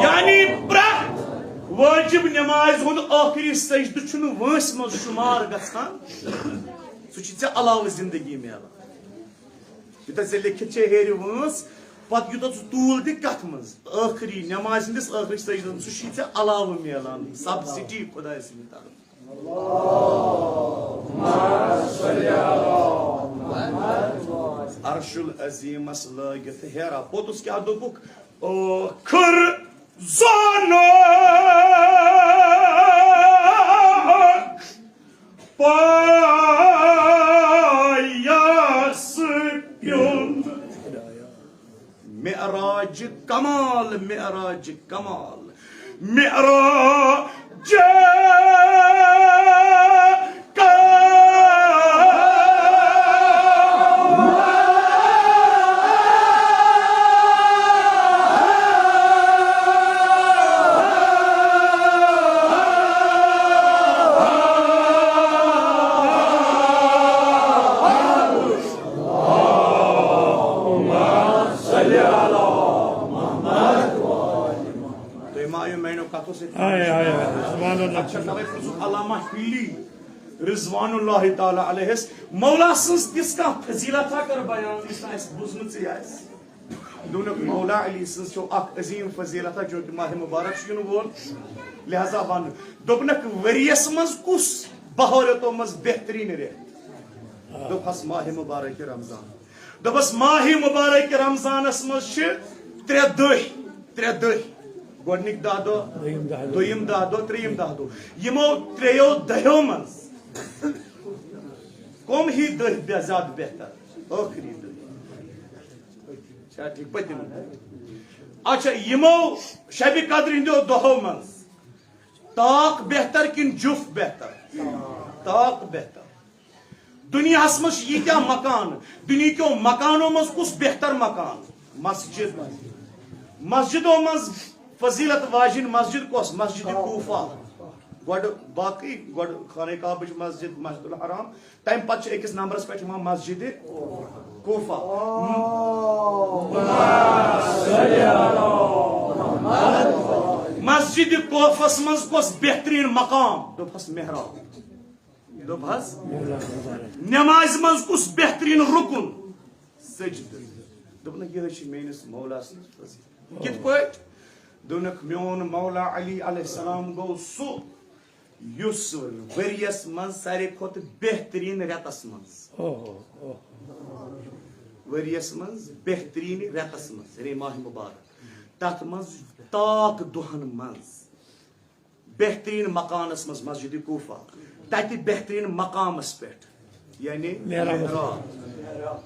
یعنی پرٛٮ۪تھ وٲجِب نمازِ ہُنٛد ٲخری سجدٕ چھُنہٕ وٲنٛسہِ منٛز شُمار گژھان، سُہ چھُ ژےٚ علاوٕ زندگی میلان۔ یوٗتاہ ژےٚ لیٚکھِتھ چھے ہیٚرِ وٲنٛس، پتہٕ یوٗتاہ ژٕ طوٗل دِکھ کتھ منٛز؟ ٲخری نمازِ ہٕنٛدِس ٲخری سجدس، سُہ چھُے ژےٚ علاوٕ میلان، سبسڈی خۄداے سٕنٛدِ طرفہٕ۔ عرش العظیمس لٲگِتھ ہیرا۔ پوٚتُس کیٛاہ دوٚپُکھ؟ ٲخٕر زانُن پایس پیوٚن۔ معراج کمال، معراج کمال، معراج کمال۔ تُہۍ ما آیِو میٛانیو کتھو سۭتۍ؟ آے، آے، آے۔ سبحان اللہ۔ اچھا، توے پرٛژھُکھ علامہ ہلی رضوان اللہ تعالیٰ علیہس، مولا سٕنٛز تِژھ کانٛہہ فضیلت ہا کٔر بیان، یُس نہٕ اَسہِ بوٗزمٕژٕے آسہِ۔ دوٚپنکھ، مولا علی سٕنٛز چھو اکھ عظیٖم فضیلت ہا، جو کہ ماہ مبارک چھُ یِنہٕ وول، لہذا ونہٕ۔ دوٚپنکھ، ؤریَس منٛز کُس بہارتو منٛز بہتریٖن رٮ۪تھ؟ دوٚپہس، ماہ مبارک رمضان۔ دوٚپُس، ماہِ مبارک رمضانس منٛز چھِ ترٛےٚ دٔہۍ، ترٛےٚ دٔہۍ۔ گۄڈٕنِکۍ دَہ دۄہ، دوٚیِم دَہ دۄہ۔ دوٚیِم دَہ دۄہ، ترٛیٚیِم دَہ دۄہ۔ یِمو ترٛیٚیو دٔہیو منٛز کۄم ہی دٔہۍ بے-، زیادٕ بہتر؟ ٲخری دٔہۍ۔ چھا ٹھیٖک؟ پٔتِم۔ اچھا، یِمو شبِ قدرِ ہٕنٛدیو دۄہو منٛز تاک بہتر کِنہٕ جُف بہتر؟ تاک بہتر۔ دُنیاہس منٛز چھِ ییٖتیٛاہ مکان، دُنیہکیو مکانو منٛز کُس بہتر مکان؟ مسجد۔ مسجدو منٛز فضیلت واجِنۍ مسجد کۄس؟ مسجد کوفہ۔ گۄڈٕ باقٕے، گۄڈٕ خانہ کعبٕچ مسجد، مسجد الحرام، تمہِ پتہٕ چھِ أکِس نمبرس پٮ۪ٹھ یِوان مسجد کوفہ۔ مسجد کوفس منٛز کۄس بہتریٖن مقام؟ دوٚپہس محراب۔ دوٚپہس، نمازِ منٛز کُس بہتریٖن رُکُن؟ سجدٕ۔ دوٚپنکھ، یِہوٚے چھِ میٲنِس مولا سٕنٛز فضیلت۔ کِتھ پٲٹھۍ؟ دوٚپنکھ، میون مولا علی علیہ السلام گوٚو سُہ، یُس ؤریَس منٛز ساروی کھۄتہٕ بہتریٖن رٮ۪تَس منٛز، اوہ، اوہ۔ ؤریَس منٛز بہتریٖن رٮ۪تَس منٛز، یعنی ماہِ مبارک، تَتھ منٛز تاک دۄہَن منٛز بہتریٖن مکانس منٛز مسجد کوفہ، تتہِ بہتریٖن مقامس پٮ۪ٹھ، یعنی محراب۔ محراب۔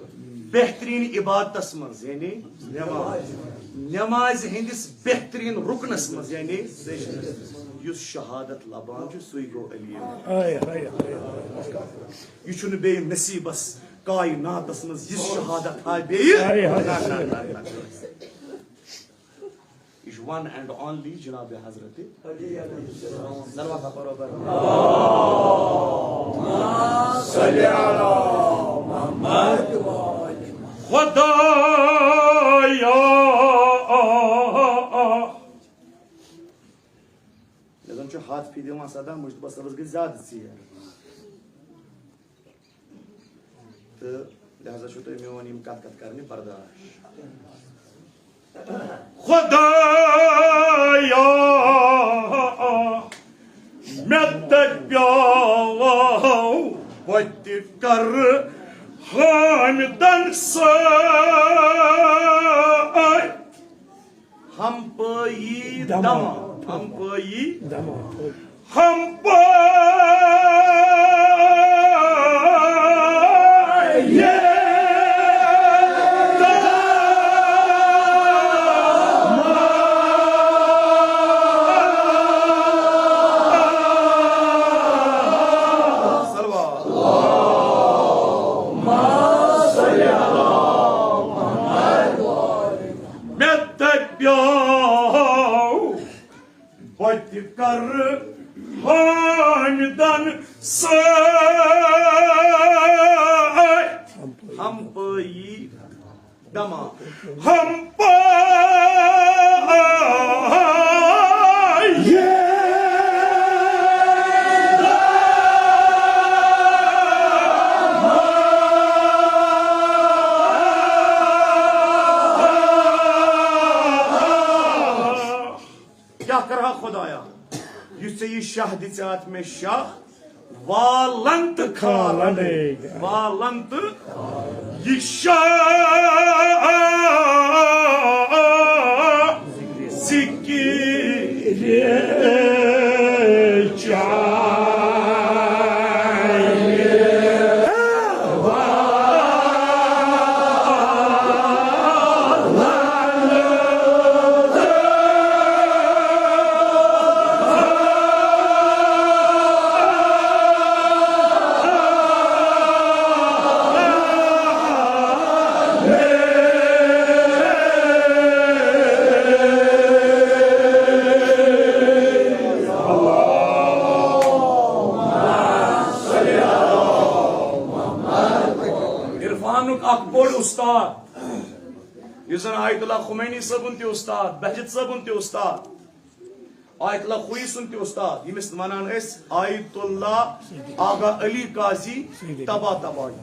بہتریٖن عبادتس منٛز، یعنی نماز۔ نمازِ ہٕنٛدِس بہتریٖن رُکنس منٛز، یعنی سجدس منٛز۔ یُس شہادت لبان چھُ، سُے گوٚو علی۔ آے، آے، آے۔ یہِ چھُنہٕ بیٚیہِ نصیٖبس کایناتس منٛز یِژھ شہادت ہا بیٚیہِ۔ آے، آے۔ نہ، نہ، نہ، نہ۔ یہِ چھُ one and only جناب حضرت علی علیہ السلام۔ صلوات ہا پرو بر۔ صلی علی محمد۔ خدایا۔ مےٚ زَن چھُ ہَتھ فی دِوان صدا، مُجتبیٰ صٲبَس گٔے زیادٕ ژیر۔ تہٕ لہذا چھُو تۄہہِ میون یِم کتھ کتھ کرنہِ برداش۔ خدایا، مےٚ دپیاو، بہٕ تہِ کرٕ حامدن سۭتۍ۔ ہم پٲیی دما۔ دما۔ ہم پٲیی دما۔ مےٚ دَپیو بہٕ تہِ کرٕ حٲمدن سۭتۍ ہمپٲیی دما۔ ہمپٲیی۔ کیٛاہ کرٕ ہا خۄدایا، یُس ژےٚ یہِ شاہ دِژاتھ مےٚ شاہ، والن تہٕ کھالن۔ کھالن۔ والن تہٕ یہِ شاہ ذِکرِ چانہِ۔ عرفانُک اکھ بوٚڑ اُستاد، یُس زن آیت اللہ خمینی صٲبُن تہِ اُستاد، بہجت صٲبُن تہِ اُستاد، آیت اللہ خویی سُنٛد تہِ اُستاد، ییٚمِس ونان ٲسۍ آیت اللہ آغا علی قاضی تبا تبایی،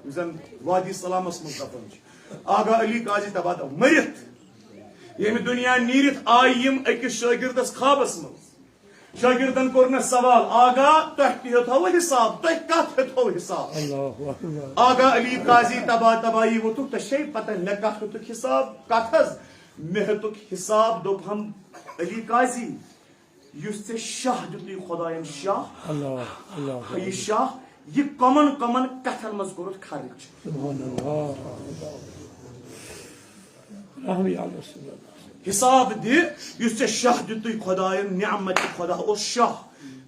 یُس زن وادی سلامس منٛز دفن چھُ۔ آغا علی قاضی تبا تبا مٔرِتھ ییٚمہِ دُنیا نیٖرِتھ آیہِ یِم أکِس شٲگِردس خوابس منٛز۔ شٲگِردن کوٚرنس سوال، "آغا، تۄہہِ تہِ ہیوٚتہو حساب، تۄہہِ کتھ ہیوٚتہو حساب؟" اللہ اکبر۔ آغا علی قاضی تبا تبایی ووٚتھُکھ، "تۄہہِ چھے پتہ مےٚ کتھ ہیوٚتُکھ حساب؟" "کتھ حظ؟" "مےٚ ہیوٚتُکھ حساب، دوٚپہم علی قاضی، یُس ژےٚ شاہ دیُتُے خۄداین شاہ، اللہ، اللہ۔ یہِ شاہ، یہِ کمن کمن کتھن منٛز کوٚرُتھ خرٕچ؟" سبحان اللہ۔ رحم یا اللہ صلی اللہ۔ حساب دِ، یُس ژےٚ شاہ دیُتُے خۄداین، نعمت خۄدا اوس شاہ۔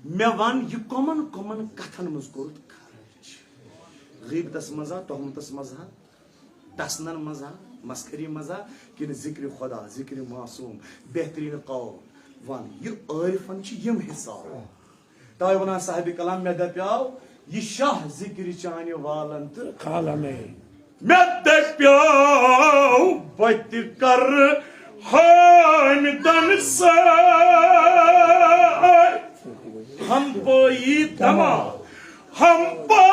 مےٚ ون، یہِ کمن کمن کتھن منٛز کوٚرُتھ خرٕچ؟ غیبتس منٛز ہا، تہمتس منٛز ہا، ٹسنن منٛز ہا، مسخری منٛز ہا، کِنہٕ ذکرِ خۄدا، ذکرِ معصوم، بہترین قول؟ ون، یہِ عٲرفن چھِ یِم حساب۔ توے ونان صاحب کلام، مےٚ دپیاو، یہِ شاہ ذکرِ چانہِ والن تہٕ کھالنے۔ مےٚ دپیاو، بہٕ تہِ کرٕ حٲمدن سۭتۍ ہمپٲیی دما۔ ہمپٲیی۔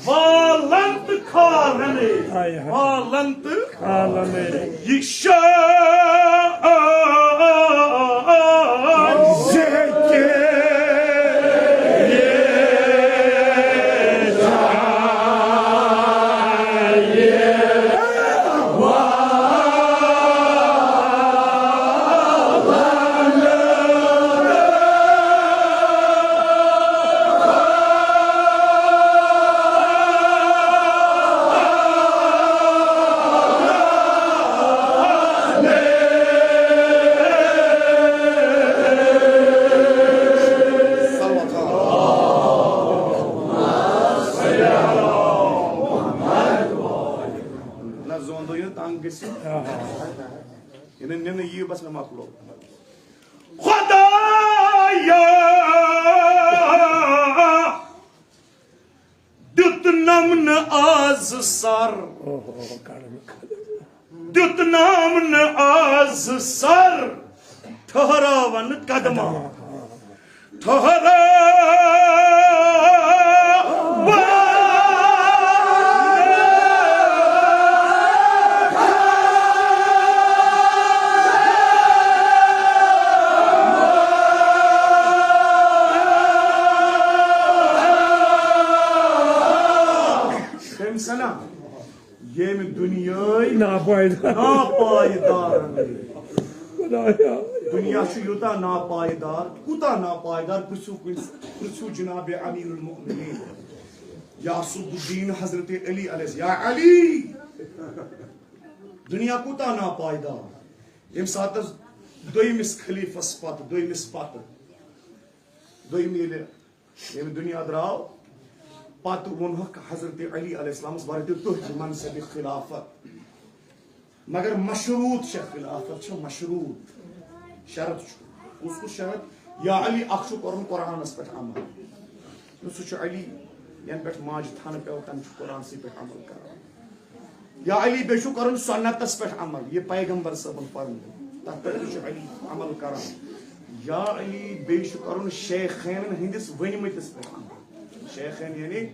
والن تہٕ کھالنے۔ ہاے ہاے۔ والن تہٕ کھالنے۔ یہِ شاہ ذکرِ نہ زوندو یہِ تنگ گٔژھِو۔ یہِ نہٕ نِنہٕ یِیِو، بس مےٚ مۄکلو۔ خۄدایا، دیُتنم نہٕ آز سر۔ اوہ، اوہ، کڑُن۔ دیُتنم نہٕ آز سر، ٹھہراون قدمہ۔ ٹھہراون۔ ییٚمہِ دُنیاہٕے ناپایدار۔ ناپایدار۔ خدایا۔ دُنیا چھُ یوٗتاہ ناپایدار، کوٗتاہ ناپایدار، پرٛژھِو کُنہِ، پرٛژھِو جناب امیر المؤمنین یعصب الدین حضرت علی علیہ السلام، یا علی، دُنیا کوٗتاہ ناپایدار۔ ییٚمہِ ساتہٕ دوٚیمِس خلیفس پتہٕ، دوٚیمِس پتہٕ، دوٚیِم ییٚلہِ ییٚمہِ دُنیا درٛاو، پتہٕ ووٚنہکھ حضرت علی علیہ السلامس، "ورتہِ تُہۍ تہِ منصب خلافت، مگر مشروط چھےٚ، خلافت چھےٚ مشروط، شرط چھُ۔" کُس کُس شرط؟ یا علی، اکھ چھُ کرُن قرآنس پٮ۪ٹھ عمل، سُہ چھُ علی، ینہٕ پٮ۪ٹھ ماجہِ تھنہٕ پیوٚو، تنہٕ چھُ قرآنسٕے پٮ۪ٹھ عمل کران۔ یا علی، بیٚیہِ چھُ کرُن سنتس پٮ۪ٹھ عمل، یہِ پیغمبر صٲبن فرموو، تتھ پٮ۪ٹھ تہِ چھُ علی عمل کران۔ یا علی، بیٚیہِ چھُ کرُن شیخینن ہٕنٛدِس ؤنمٕتِس پٮ۪ٹھ عمل۔ شیخین یعنی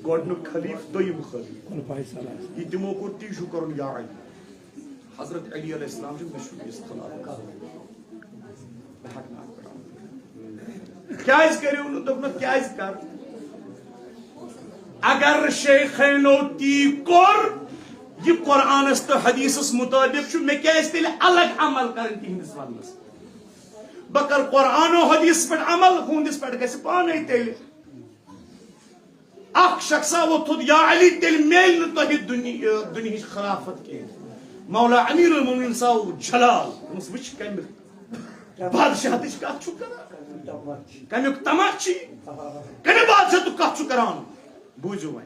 گۄڈنیُک خلیفہٕ، دوٚیِم خلیفہٕ۔ خلفائے ثلاثہ۔ یہِ تِمو کوٚر، تی چھُ کرُن یا علی۔ حضرت علی علیہ السلام چھُ، مےٚ چھُ یہِ خلاف کرُن۔ بہٕ ہٮ۪کہٕ نہٕ اَتھ پٮ۪ٹھ عمل کٔرِتھ۔ کیٛازِ کٔرِو نہٕ؟ دوٚپنَکھ، کیٛازِ کَرٕ؟ اگر شیخینو تی کوٚر، یہِ قرآنَس تہٕ حدیثَس مُطٲبِق چھُ، مےٚ کیٛازِ تیٚلہِ الگ عمل کَرٕنۍ تِہِنٛدِس وَننَس؟ بہٕ کَرٕ قرآن و حدیثَس پٮ۪ٹھ عمل، ہُہٕنٛدِس پٮ۪ٹھ گژھِ پانَے تیٚلہِ۔ اکھ شخصا ووٚتھُن، یا علی، تیٚلہِ میلہِ نہٕ تۄہہِ دُنیا، دُنیہٕچ خلافت کینٛہہ۔ مولا امیر المومنین سا آو جلال، دوٚپمَس، وٕچھ کَمہِ بادشاہتٕچ کَتھ چھُ کران، کَمیُک طمع چھُ، کَمہِ بادشاہتُک کَتھ چھُ کران؟ بوٗزِو وۄنۍ،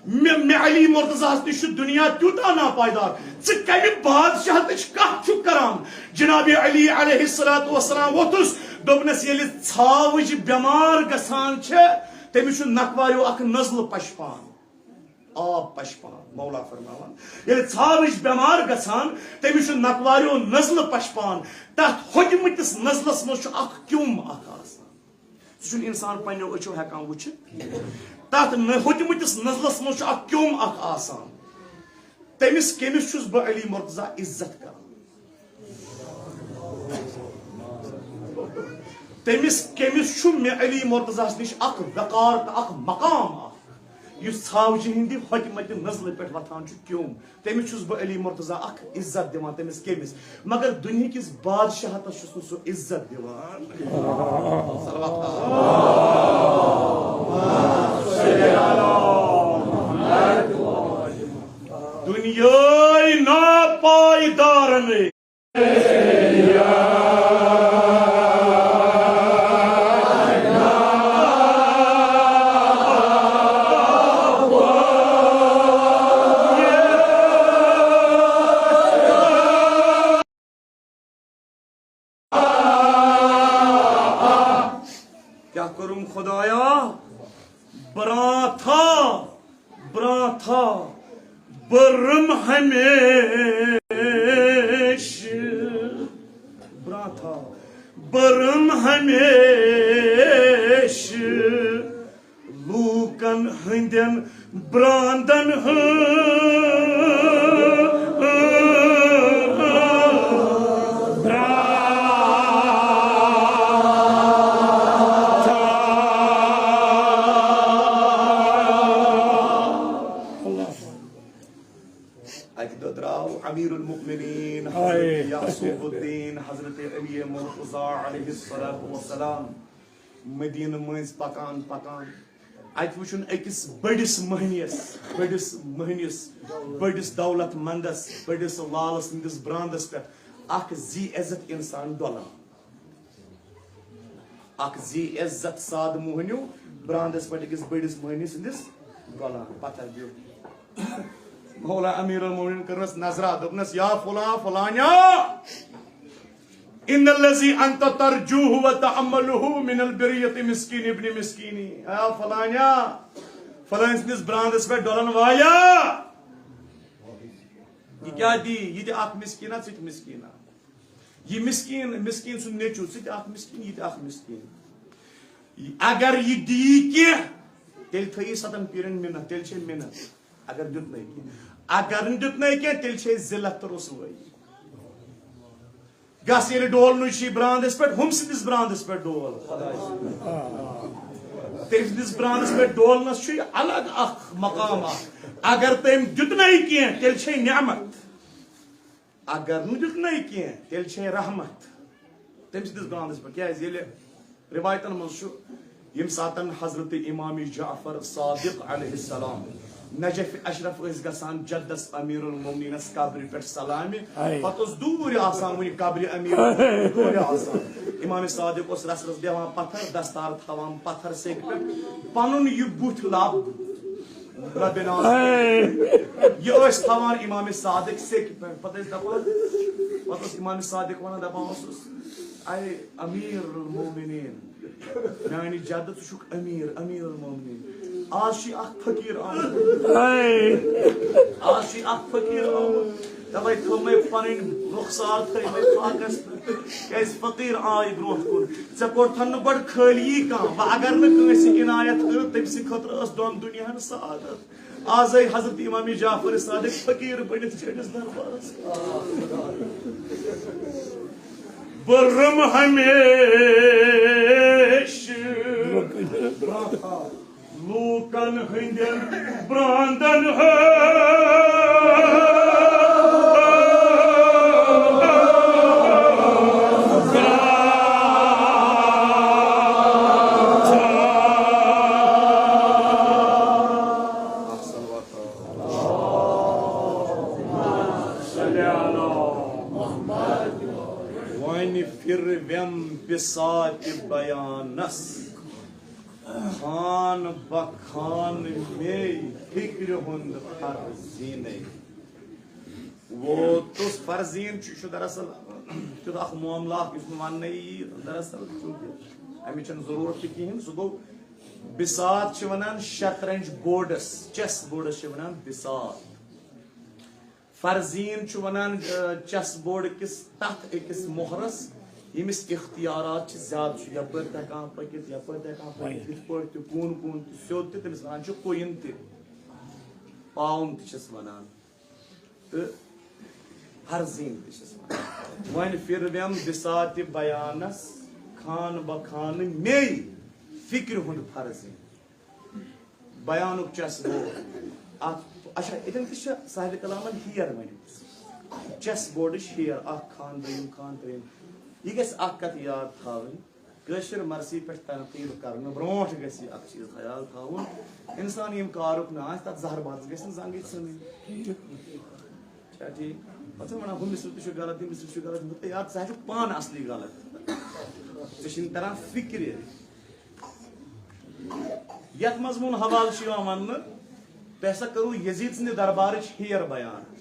مےٚ، مےٚ علی مرتضیٰ ہَس نِش چھُ دُنیا تیوٗتاہ ناپایدار، ژٕ کَمہِ بادشاہتٕچ کَتھ چھُکھ کران؟ جناب علی علیہ الصلوۃ والسلام ووٚتھُس، دوٚپنَس، ییٚلہِ ژھاوٕج بٮ۪مار گژھان چھےٚ، تٔمِس چھُ نکواریو اکھ نزلہٕ پشپان، آب پشپان، مولا فرماوان، ییٚلہِ ژھاوٕج بٮ۪مار گژھان، تٔمِس چھُ نکواریو نزلہٕ پشپان۔ تتھ ہوٚتمٕتِس نزلس منٛز چھُ اکھ کیوٚم اکھ آسان۔ سُہ چھُنہٕ انسان پننیو أچھو ہٮ۪کان وٕچھِتھ۔ تتھ نہ-، ہوٚتمٕتِس نزلس منٛز چھُ اکھ کیوٚم اکھ آسان۔ تٔمِس کٔمِس چھُس بہٕ علی مرتضیٰ عزت کران؟ تٔمِس کٔمِس چھُ مےٚ علی مرتضیٰ ہَس نِش اکھ وقار تہٕ اکھ مقام اکھ، یُس ژھاوجہِ ہٕنٛدِ ہوٚتہِ مَتہِ نزلہٕ پٮ۪ٹھ وۄتھان چھُ کیوٚم؟ تٔمِس چھُس بہٕ علی مرتضیٰ اکھ عزت دِوان، تٔمِس کٔمِس؟ مگر دُنہِکِس بادشاہتَس چھُس نہٕ سُہ عزت دِوان۔ صلوات۔ دُنیٲے ناپایدارن۔ کیٛاہ کوٚرُم خۄدایا؟ برٛاتھا، برٛاتھا، بٔرٕم ہمیشہٕ۔ برٛاتھا، بٔرٕم ہمیشہٕ۔ لوٗکن ہٕنٛدٮ۪ن براندن ہٕنٛز۔ اکہِ دۄہ درٛاو امیر المؤمنین حضرت ہائے۔ یعصوب الدین حضرت علی مرتضیٰ علیہ الصلوۃ والسلام مدینہ مٔنٛزۍ پکان پکان، اتہِ وُچھُن أکِس بٔڑِس مٔہنِیس، بٔڑِس مٔہنِس، بٔڑِس دولت مندس، بٔڑِس لالس ہٕنٛدِس براندس پٮ۪ٹھ اکھ ذی عزت انسان ڈۄلان۔ اکھ ذی عزت سادٕ مٔہنیو براندس پٮ۪ٹھ أکِس بٔڑِس مٔہنِس ہٕنٛدِس ڈۄلان۔ پتھر دیُت۔ مولا امیر المومنین کٔرنس نظرا، دوٚپنس، یا فلاں فلانیا، ان الذی انت ترجوہ و تعملہ من البریۃ مسکین ابن مسکینی۔ اے فلانیا، فلٲنۍ سٕنٛدِس براندس پٮ۪ٹھ ڈۄلن وایا، یہِ کیٛاہ دی؟ یہِ تہِ اکھ مسکینا، ژٕ تہِ مسکینا۔ یہِ مسکین، مسکین سُنٛد نیٚچو، ژٕ تہِ اکھ مسکین، یہِ تہِ اکھ مسکین۔ اگر یہِ دی کینٛہہ، تیٚلہِ تھٲیِو ستن پیٖرن مِنت، تیٚلہِ چھے مِنت۔ اگر دیُتنَے کینٛہہ، اگر نہٕ دیُتنَے کینٛہہ، تیٚلہِ چھے ذلت تہٕ رسوٲیی۔ گژھ ییٚلہِ ڈول نُشی براندس پٮ۪ٹھ، ہُم سٕنٛدِس براندس پٮ۪ٹھ ڈول۔ تٔمۍ سٕنٛدِس برانٛدَس پٮ۪ٹھ ڈولنَس چھُ یہِ الگ اکھ مقام اکھ۔ اگر تٔمۍ دیُتنَے کینٛہہ، تیٚلہِ چھے نعمت۔ اگر نہٕ دیُتنَے کینٛہہ، تیٚلہِ چھے رحمت۔ تٔمۍ سٕنٛدِس برانٛدَس پٮ۪ٹھ، کیٛازِ ییٚلہِ رِوایتَن منٛز چھُ، ییٚمہِ ساتَن حضرت امام جعفر صادق علیہ السلام نجف اشرف ٲسۍ گژھان جدس امیر المومنینس قبرِ پٮ۪ٹھ سلامہِ، ہاے۔ پتہٕ اوس دوٗرِ آسان وُنہِ قبرِ امیر، دوٗرِ آسان۔ امام صادق اوس رژھ رژھ بیٚہوان پتھر، دستار تھاوان پتھر سیٚکہِ پٮ۪ٹھ، پنُن یہِ بُتھ لب، ربنا۔ ہاے۔ یہِ ٲسۍ تھاوان امام صادق سیٚکہِ پٮ۪ٹھ، پتہٕ ٲسۍ دپان، پتہٕ اوس امام صادق ونان، دپان اوسُس، اے امیر المومنین، میانہِ جدٕ، ژٕ چھُکھ امیر، امیر المومنین۔ آز چھُ اکھ فقیر آمُت۔ ہاے۔ آز چھُ اکھ فقیر آمُت۔ توے تھٲو مےٚ پنٕنۍ رخسار، تھٲے مےٚ فاقس پٮ۪ٹھ۔ کیازِ فقیر آے برونٛٹھ کُن۔ ژےٚ کوٚرتھن نہٕ گۄڈٕ خٲلی کانٛہہ۔ وۄنۍ اگر نہٕ کٲنٛسہِ عنایت کٔر، تٔمۍ سٕنٛدِ خٲطرٕ ٲس دۄن دُنیاہن سعادت۔ آز آے حضرت امام جعفر صادق فقیر بٔنِتھ چٲنِس دربارس۔ بہٕ رُمہٕ ہمیشہٕ لوٗکن ہٕنٛدٮ۪ن براندن ہٕنٛز۔ وۄنۍ پھِروٮ۪م بساطِ بیانس، خان بخان مے فکرِ ہُنٛد فرزیٖنَے۔ ووتُس فرزیٖن چھُ، چھُ دراصل تیُتھ اکھ معاملہ اکھ یُس نہٕ وننَے یی۔ دراصل چونکہ امِچ چھَنہٕ ضروٗرت تہِ کِہیٖنۍ، سُہ گوٚو بساط چھِ ونان شطرنج بورڈس، چیس بورڈس چھِ ونان بساط۔ فرزیٖن چھُ ونان، آ، چیس بورڈ کِس تتھ أکِس مۄہرس، ییٚمِس اختیارات چھِ زیادٕ، چھُ یپٲرۍ تہِ ہٮ۪کان پٔکِتھ، یپٲرۍ تہِ ہٮ۪کان پٔکِتھ، یِتھ پٲٹھۍ تہِ، کوٗن کوٗن تہِ، سیوٚد تہِ، تٔمِس ونان چھِ queen تہِ، pawn تہِ چھِس ونان، تہٕ فرزیٖن تہِ چھِس ونان۔ وۄنۍ پھِروٮ۪م بساطِ بیانس، خان بخان مے فکرِ ہُنٛد فرزیٖن۔ بیانُک چیس بورڈ۔ اتھ، اچھا، اتٮ۪ن تہِ چھِ صاحب کلامن ہیر ؤنمٕژ۔ چیس بورڈٕچ ہیر، اکھ خان، دوٚیِم خان، ترٛیٚیِم۔ یہِ گژھِ اکھ کتھ یاد تھاوٕنۍ، کٲشِر مرثی پٮ۪ٹھ تنقید کرنہٕ برونٛٹھ گژھِ یہِ اکھ چیٖز خیال تھاوُن، انسان ییٚمہِ کارُک نہٕ آسہِ، تتھ زہر بازس گژھِ نہٕ زنٛگٕے ژھٕنٕنۍ۔ چھا ٹھیٖک؟ پتہٕ چھِ ونان، ہُہ مصرٕ تہِ چھُ غلط، یہِ مصرٕ تہِ چھُ غلط۔ مےٚ دوٚپ، یار، ژٕ ہا چھُکھ پانہٕ اصلی غلط۔ ژےٚ چھُے نہٕ تران فکرِ۔ یتھ منٛز میون حوالہٕ چھُ یِوان وننہٕ، تۄہہِ ہسا کٔرٕو یزید سٕنٛدِ دربارٕچ ہیر بیان۔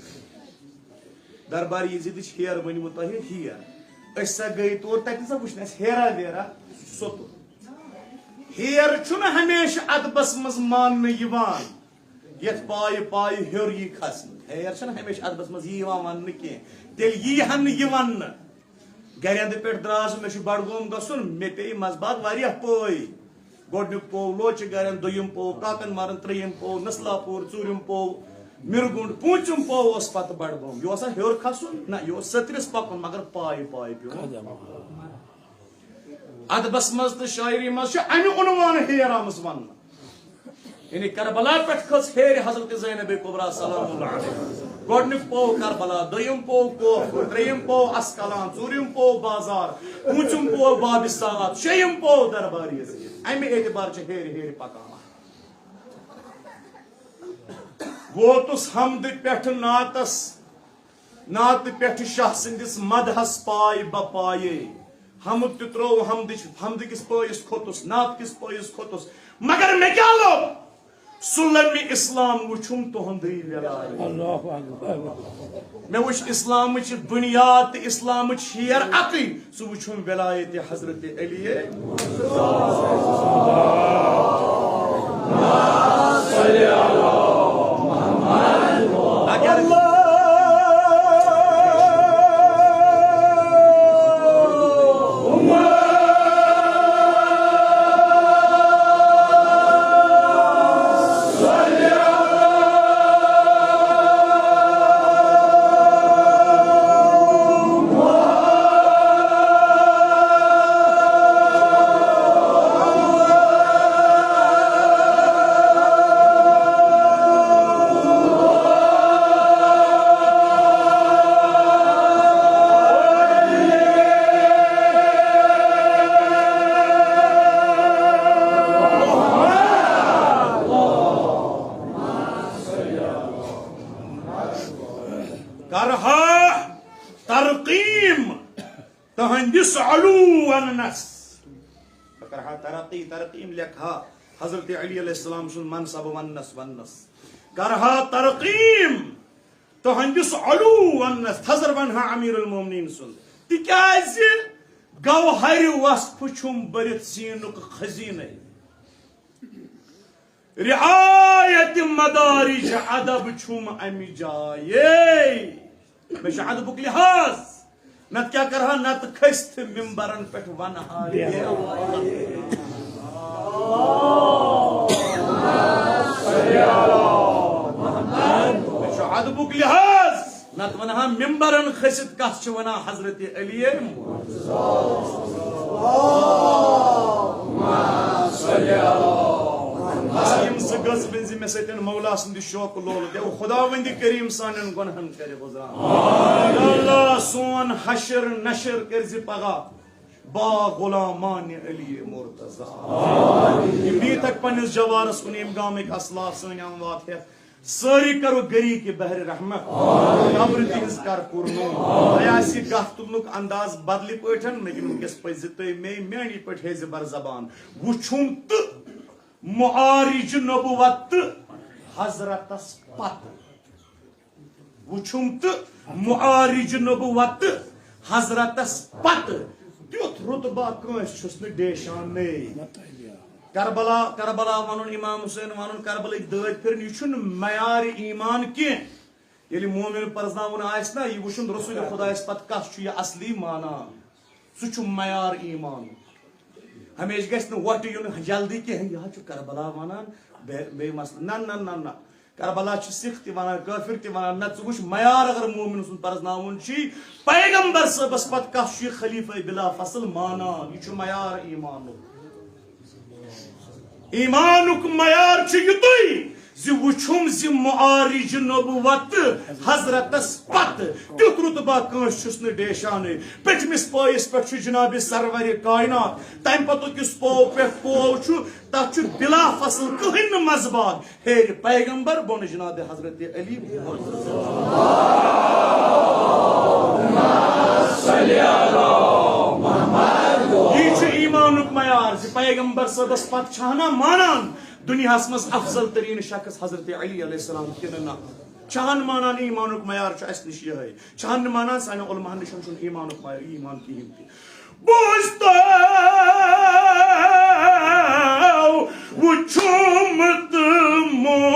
دربار یزیدٕچ ہیر ؤنِوٕ تۄہہِ ہیر۔ أسۍ سا گٔے تور، تتہِ سا وٕچھ نہٕ اَسہِ ہیرا ویرا، سُہ چھُ سوٚتُن۔ ہیر چھُنہٕ ہمیشہٕ ادبس منٛز ماننہٕ یِوان، یتھ پایہِ پایہِ ہیوٚر یی کھسنہٕ۔ ہیر چھَنہٕ ہمیشہٕ ادبس منٛز یی یِوان وننہٕ کینٛہہ، تیٚلہِ یی ہن نہٕ یہِ وننہٕ۔ گرِ اندٕ پٮ۪ٹھ درٛاس، مےٚ چھُ بڈگوم گژھُن، مےٚ پیٚیہِ منٛزباگ واریاہ پٲے۔ گۄڈٕنیُک پوو لوچہِ گرن، دوٚیِم پوو کاکن مارن، ترٛیٚیِم پوو نسلا پوٗر، ژوٗرِم پوو مِرگُنٛڈ، پوٗنٛژِم پوو اوس پتہٕ بڈگوم۔ یہِ اوس اَتھ ہیوٚر کھسُن؟ نہ، یہِ اوس سٔترِس پکُن، مگر پایہِ پایہِ پیوٚو۔ ادبس منٛز تہٕ شاعری منٛز چھِ امہِ عنوانہٕ ہیر آمٕژ وننہٕ۔ یعنی کربلا پٮ۪ٹھ کھٔژ ہیرِ حضرت زینب کبریٰ سلام اللہ علیہا۔ گۄڈٕنیُک پوو کربلا، دوٚیِم پوو کوفہٕ، ترٛیٚیِم پوو اسقلان، ژوٗرِم پوو بازار، پوٗنٛژِم پوو باب ساعت، شیٚیِم پوو دربار یزید۔ امہِ اعتبار چھِ ہیرِ ہیرِ پکان۔ ووتُس حمدٕ پٮ۪ٹھٕ نعتس، نعتہٕ پٮ۪ٹھٕ شاہ سٕنٛدِس مدحس پاے بہ پایے۔ حمد تہِ ترٛوو، حمدٕچ، حمدٕ کِس پٲیِس کھوٚتُس، نعتہٕ کِس پٲیِس کھوٚتُس۔ مگر مےٚ کیٛاہ لوٚب؟ سُہ لمِ اسلام وُچھُم تُہُنٛدٕے ولایت۔ اللہ اکبر۔ مےٚ وُچھ اسلامٕچ بُنیاد تہٕ اسلامٕچ ہیر اَتٕے۔ سُہ وُچھُم ولایت حضرت علی۔ اگر کرہا ترقیم تہنٛدِس علوونس۔ بہٕ کرہا ترقی، ترقیم لیکھا حضرت علی علیہ السلام سُنٛد منصب وننس، وننس۔ کرہا ترقیم تہنٛدِس علوونس، تھزر ونہا امیر المومنین سُنٛد۔ تِکیازِ گوہرِ وصف چھُم بٔرِتھ سیٖنُک خزینَے۔ رعایت مدارج ادب چھُم امہِ جایے۔ مےٚ چھُ ادبُک لحاظ، نتہٕ کیٛاہ کرہا، نتہٕ کھٔسۍ تہٕ ممبرن پٮ۪ٹھ ونہا۔ مےٚ چھُ ادبُک لحاظ، نتہٕ ونہا ممبرن کھٔسِتھ کتھ چھِ ونان حضرت علی۔ یِم زٕ گٔژھ ؤنۍ زِ مےٚ سۭتۍ مولا سٕنٛدِ شوقہٕ لولہٕ، دِیو خداوندِ کریم سانٮ۪ن گۄنہن کرِ غفران۔ یا اللہ، سون حشر نشر کٔرۍ زِ پگاہ با غلامان علی مرتضی۔ یِم نیٖتھکھ پننِس جوارس کُن، ییٚمہِ گامٕکۍ اسلاف سٲنۍ اموات ہٮ۪تھ، سٲری کرو گری کہ بحر رحمت۔ قبر تہنٛز کر پُر نوٗر۔ تۄہہِ آسہِ یہِ گتھ تُلنُک انداز بدلہِ پٲٹھۍ، لیکن وٕنکیٚس پٔزِ تُہۍ مے میٲنی پٲٹھۍ ہیزِ بر زبان۔ وُچھُم تہٕ معارج نبوت تہٕ حضرتس پتہٕ۔ وُچھُم تہٕ معارج نبوت تہٕ حضرتس پتہٕ تیُتھ رتبہ کٲنٛسہِ چھُس نہٕ ڈیشانے۔ کربلا، کربلا ونُن، امام حسین ونُن، کربلٕکۍ دٲدۍ پھِرٕنۍ، یہِ چھُنہٕ معیار ایمان کینٛہہ۔ ییٚلہِ مومن پرزناوُن آسہِ نا، یہِ وٕچھُن رسول خدایس پتہٕ کس چھُ یہِ اصلی مانان، سُہ چھُ معیار ایمان۔ ہمیشہِ گژھِ نہٕ وۄٹہٕ یُن جلدی کینٛہہ، یہِ حظ چھُ کربلا ونان، بے-، بیٚیہِ مسلہٕ۔ نہ، نہ، نہ، نہ۔ کربلا چھِ سِکھ تہِ ونان، کٲفِر تہِ ونان، نہ ژٕ وٕچھ معیار اگر مومن سُنٛد پرزناوُن چھُے، پیغمبر صٲبس پتہٕ کس چھُ یہِ خلیفہ بلا فصل مانان؟ یہِ چھُ معیار ایمانُک۔ ایمانُک معیار چھُ یُتُے زِ وُچھُم زِ معارج نبوت حضرتس پتہٕ تیُتھ رتبہ کٲنٛسہِ چھُس نہٕ ڈیشانٕے۔ پٔتمِس پٲیِس پٮ۪ٹھ چھُ جناب سرور کائنات، تمہِ پتُک یُس پوو پٮ۪ٹھ پوو چھُ، تتھ چھُ بلا فصل کٕہٕنۍ نہٕ مزبان۔ ہیٚرِ پیغمبر، بۄنہٕ جناب حضرت علی۔ یہِ چھُ ایمانُک معیار زِ پیغمبر صٲبس پتہٕ چھا نہ مانان دُنیاہس منٛز افضل ترین شخص حضرت علی علیہ السلام کِنہٕ نہ؟ چھہن مانان، ایمانُک معیار چھُ اسہِ نِش یِہوٚے۔ چھہن نہٕ مانان، سانٮ۪ن علماہن نِش چھُنہٕ ایمانُک معیار، ایمان کِہیٖنۍ تہِ۔ بوزتو وُچھُم تہٕ مو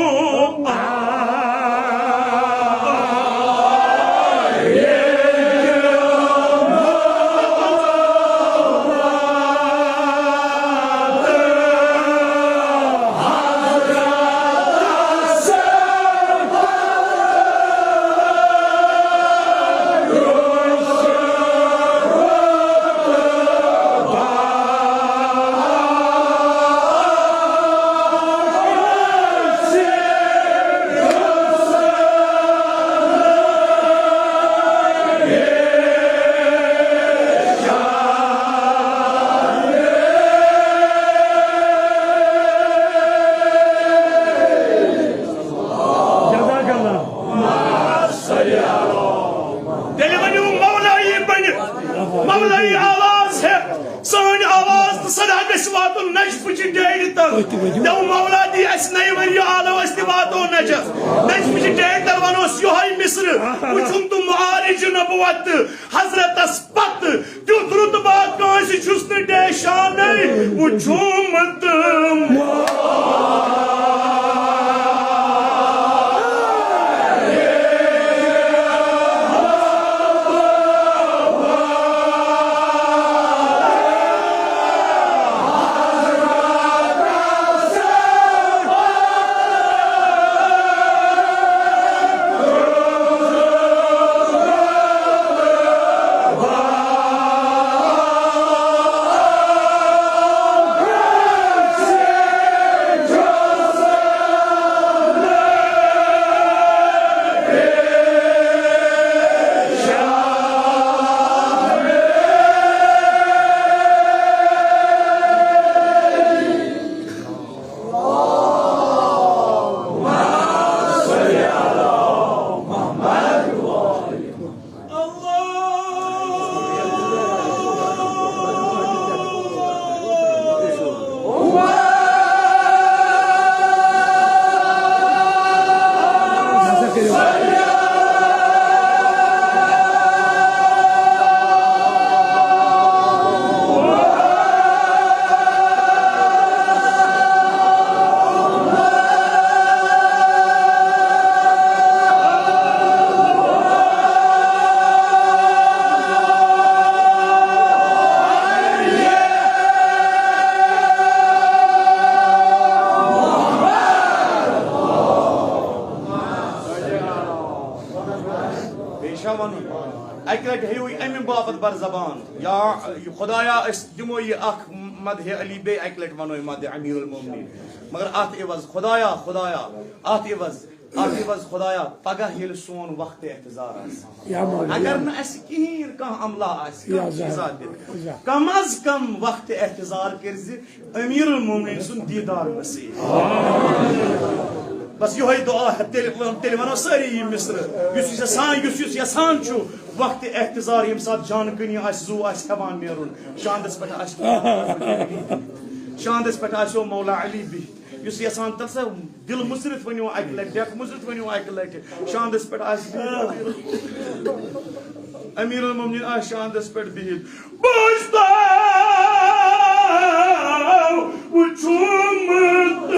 جزاک اللہ۔ تیٚلہِ ؤنِو مولایی بٔنِتھ، مولایی آواز ہٮ۪تھ۔ سٲنۍ آواز تہٕ صدا گژھِ واتُن نجفہٕ چہِ ڈیرِ تل۔ دٮ۪و مولا دی اَسہِ نَیہِ ؤرۍ یہِ آلو، أسۍ تہِ واتو نجف۔ نجفہٕ چہِ ڈیرِ تل وَنوس یِہوٚے مصرٕ، وٕچھُم تہٕ معارج نبوت تہٕ حضرتس پتہٕ تیُتھ رتبہ کٲنٛسہِ چھُس نہٕ ڈیشانٕے وُچھمُت۔ بیٚیہِ چھا وَنُن؟ اَکہِ لَٹہِ ہیٚیِو اَمہِ باپَتھ بَر زبان، یا خۄدایا، أسۍ دِمو یہِ اَکھ مدحِ علی، بیٚیہِ اَکہِ لَٹہِ وَنو یہِ مدحِ امیر المومنین۔ مگر اَتھ عوض، خۄدایا، خۄدایا، اَتھ عوض، اَتھ عوض، خۄدایا، پگاہ ییٚلہِ سون وقت احتضار آسہِ، یا مولا، اگر یا نہٕ اَسہِ کِہیٖنۍ، کانٛہہ عملہ آسہِ، یا کانٛہہ چیٖزا زہر، دِتھ، یا کم از کم وقت احتضار کٔرۍ زِ امیر المومنین سُنٛد دیٖدار نصیب۔ بس یِہوٚے دُعا ہٮ۪تھ، تیٚلہِ وَن-، تیٚلہِ وَنو سٲری یہِ مصرٕ۔ یُس یُس یَژھان، یُس یُس یَژھان چھُ وقتِ احتضار، ییٚمہِ ساتہٕ جان کُنی آسہِ، زُو آسہِ ہٮ۪وان نیرُن، شاندَس پٮ۪ٹھ آسہِ، شاندَس پٮ۪ٹھ آسیو مولا علی بِہِتھ۔ یُس یَژھان، تَلہٕ سا دِل مُژرِتھ ؤنِو اَکہِ لَٹہِ، ڈٮ۪کہٕ مُژرِتھ ؤنِو اَکہِ لَٹہِ، شاندَس پٮ۪ٹھ آسہِ بِہِتھ۔ امیر المومنین آسہِ شاندَس پٮ۪ٹھ بِہِتھ۔ بہٕ چھُس تَو وُچھمُت۔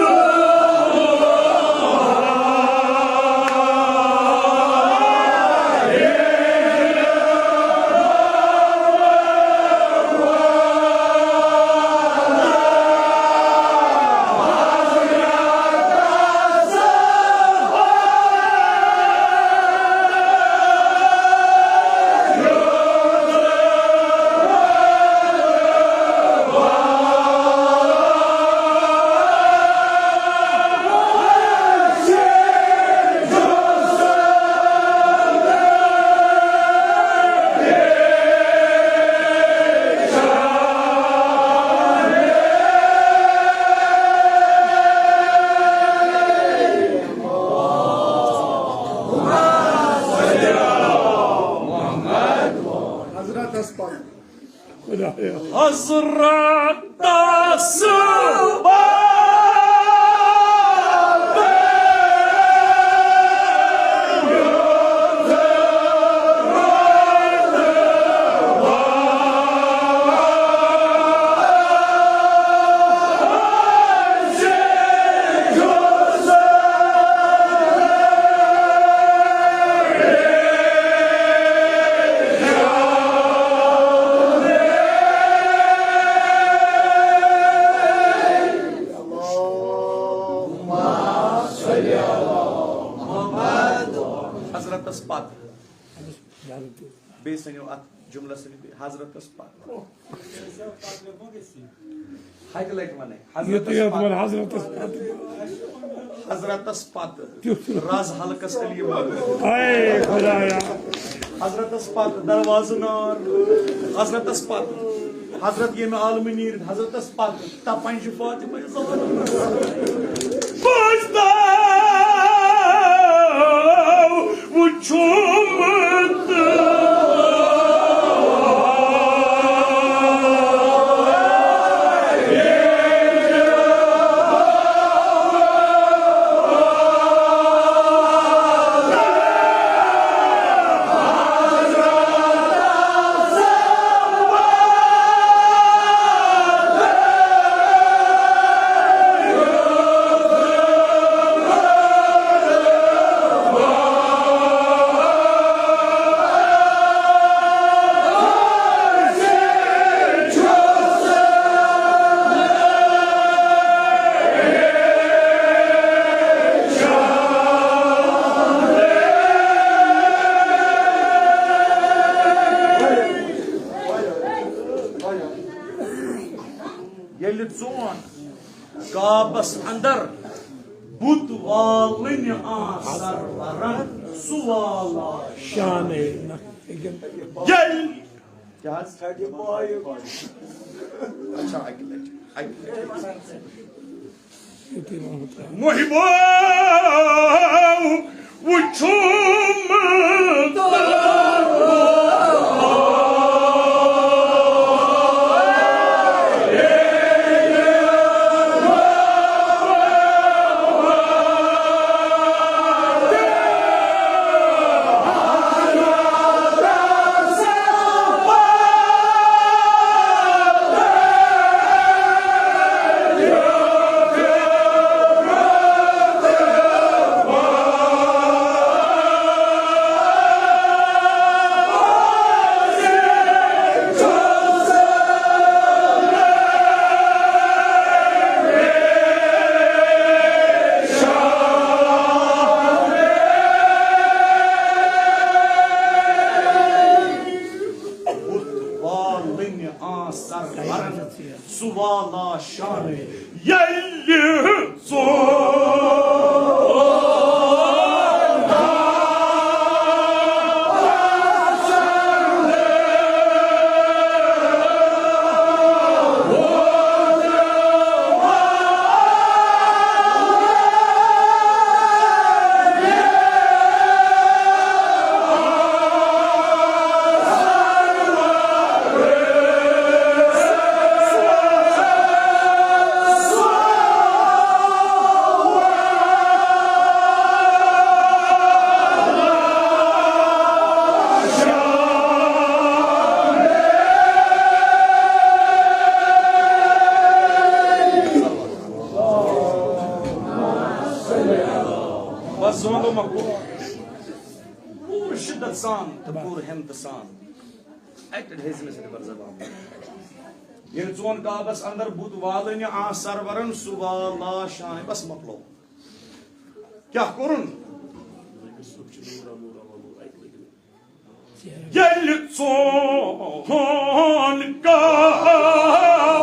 حضرتس پتھ۔ خدایا۔ حضرتس پتھ۔ حضرتس پتھ۔ بیٚیہِ سٕنٛدیو اَتھ جُملَس سۭتۍ بیٚیہِ حضرتس پتھ۔ ہَتہِ لَٹہِ وَنَے۔ یُتُے حضرتس یوت وَن پتھ۔ حضرتس پتھ۔ حضرتس پتھ۔ تیُتھ۔ رَز حلقس علی محمد۔ اے خدایا۔ حضرتس پتھ دروازٕ نار۔ حضرتس پتھ۔ حضرت ییٚمہِ عالمہٕ نیٖرِتھ۔ حضرتس پتھ۔ تپان چھِ فاطمہ زہرا۔ پٔزۍ تاو وُچھمُت۔ ییٚلہِ ژون کعبس اندر بُت والٕنۍ آ سرورن، سُہ والا شانے نہ۔ ییٚلہِ کیٛاہ حظ؟ اچھا، اَکہِ لَٹہِ، اَکہِ لَٹہِ۔ یُتُے ووٚنمُت۔ محبو وُچھُم۔ والا شان ییٚلہِ ژوٚل۔ بس زونگو مکو پورٕ شدت سان تہٕ پورٕ ہمتہٕ سان اکہِ لٹہِ ہیٚژ مےٚ سۭتۍ بر زبان۔ ییٚلہِ چون کعبس اندر بُت والٕنہِ آ سرورن سُہ والا شان، بس مۄکلو۔ کیٛاہ کوٚرُن؟ ییٚلہِ چون کعبس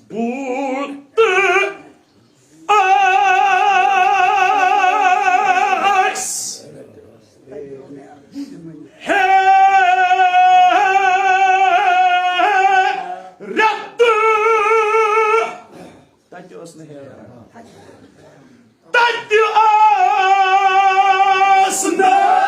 بُت آسہِ حیرت۔ تَتہِ اوس نہٕ حیرت۔ تَتہِ ٲس نہٕ۔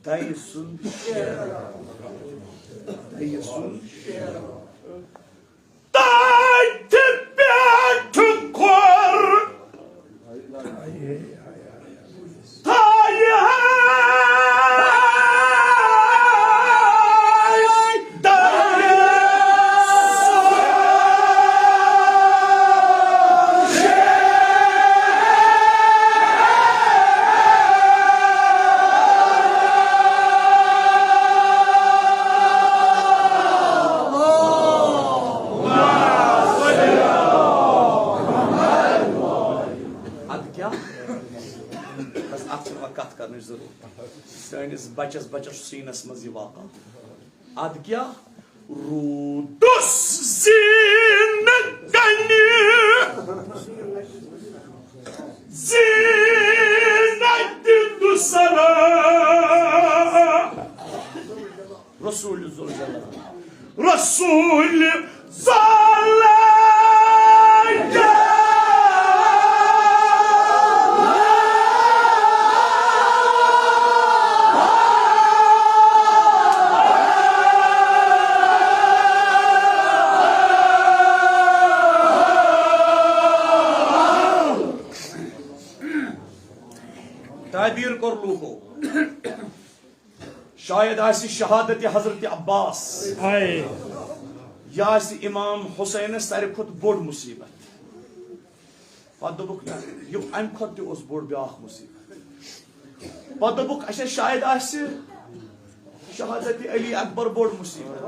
دَیہِ سُنٛد شعر۔ دَیہِ سُنٛد شعر۔ تَتہِ پٮ۪ٹھ کوٚر تَیہِ ہاے دَرِ۔ اَدٕ کیٛاہ؟ بس، اَتھ چھِ وۄنۍ کَتھ کَرنٕچ ضروٗرت۔ سٲنِس بَچَس، بَچَس چھُ سیٖنَس منٛز یہِ واقعہٕ۔ اَدٕ کیٛاہ؟ روٗدُس زیٖنہٕ کَنہِ، زیٖنَت دُسرا۔ رسول ذوالجلال۔ رسول ذوالجلال۔ تعبیر کوٚر لوٗکو۔ شاید آسہِ شہادت حضرت عباس، ہاے۔ یہِ آسہِ امام حسینس ساروی کھۄتہٕ بوٚڑ مصیبت۔ پتہٕ دوٚپُکھ، نہ، یہِ امہِ کھۄتہٕ تہِ اوس بوٚڑ بیاکھ مصیبت۔ پتہٕ دوٚپُکھ، اچھا، شاید آسہِ شہادت علی اکبر بوٚڑ مصیبت۔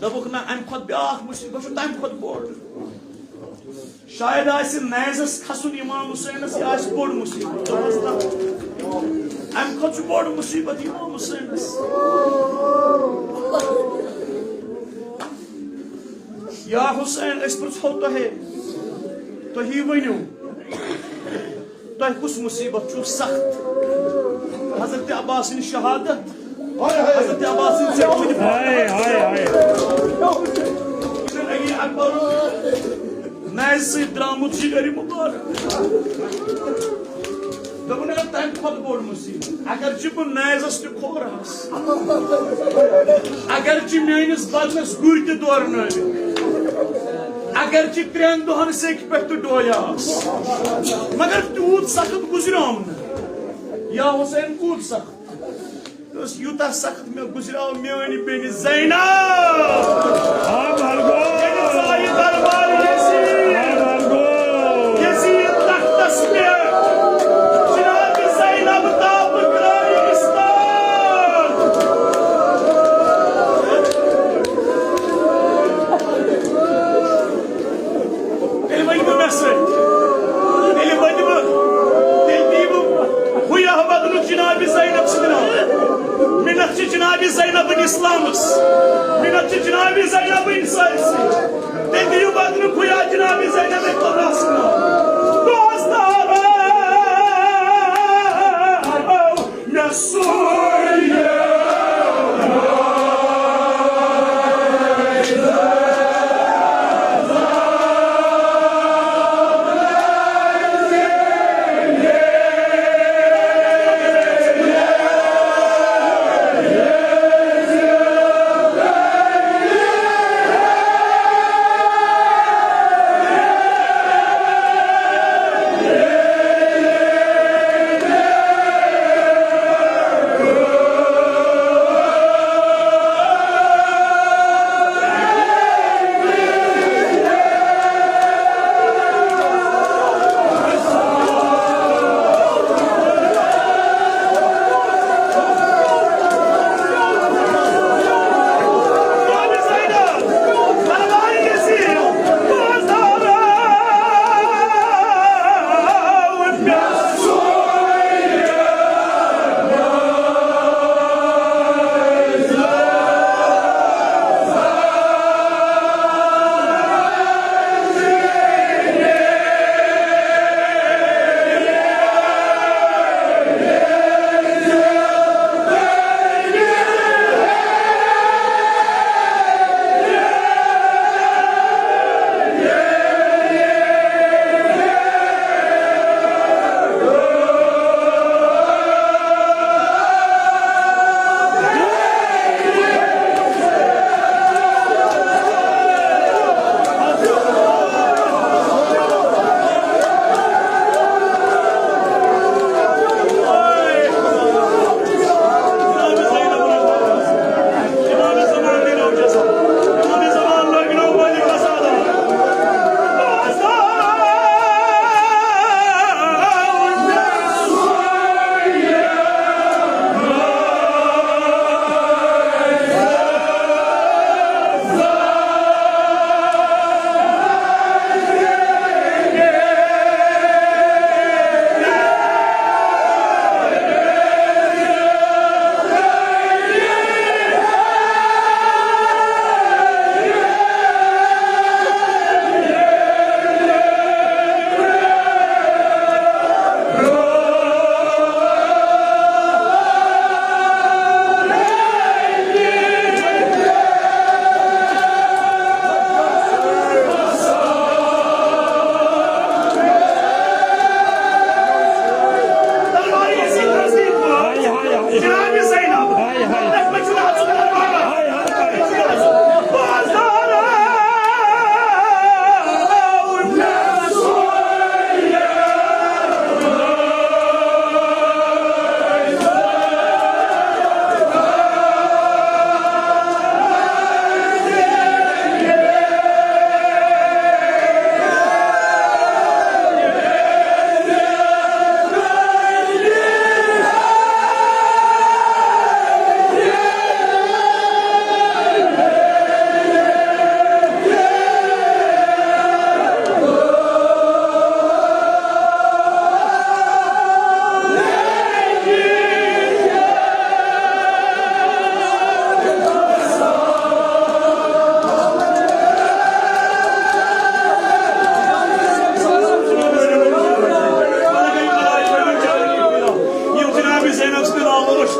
دوٚپُکھ، نہ، امہِ کھۄتہٕ بیاکھ مصیبت چھُ تمہِ کھۄتہٕ بوٚڑ۔ شاید آسہِ نیزس کھسُن امام حسینس، یہِ آسہِ بوٚڑ مصیبت۔ دوٚپمس، نہ، امہِ کھۄتہٕ چھُ بوٚڑ مصیبت امام حسینس۔ یا حسین، أسۍ پرٛژھو تۄہے، تُہی ؤنِو، تۄہہِ کُس مصیبت چھُو سخت؟ حضرت عباس سٕنٛز شہادت، حضرت عباس سٕنٛز ژےٚ وٕنہِ ہاے، ہاے، ہاے۔ علی اکبر۔ سۭتۍ درٛامُت جگر مُبارک۔ دوٚپُن، اگر تَمہِ کھۄتہٕ بوٚڑ مُصیبت، اگر چھُ بہٕ میزَس تہِ کھورہَس، اگر چھِ میٲنِس بدنَس گُرۍ تہِ دورنٲوِتھ، اگر چھِ ترٛٮ۪ن دۄہَن سیٚکہِ پٮ۪ٹھ تہِ ڈویاس، مگر تیوٗت سخت گُزریوم نہٕ۔ یا حسین کوٗت سخت؟ دوٚپُس، یوٗتاہ سخت مےٚ گُزریو میٲنۍ بیٚنہِ زینب۔ آ، بھرگو۔ ییٚلہِ ژایہِ دربار یزید۔ آ، بھرگو۔ یزید تختس پٮ۪ٹھ۔ جناب زینب تاپہٕ کرٲوِستان۔ تیٚلہِ ؤنۍ تو مےٚ سۭتۍ۔ تیٚلہِ ؤنۍ بہٕ۔ تیٚلہِ دِیہِ بہٕ ہُیا بدلہٕ جناب زینب سٕنٛدِ ناوٕ۔ مِنت چھِ جناب زینب اسلامس۔ مِنت چھِ جناب زینب انسانس۔ تیٚلہِ دِیِو بدلہٕ ہُیا جناب زینب کبریٰ سٕنٛدِ ناوٕ۔ دوستارو، مےٚ سوٗر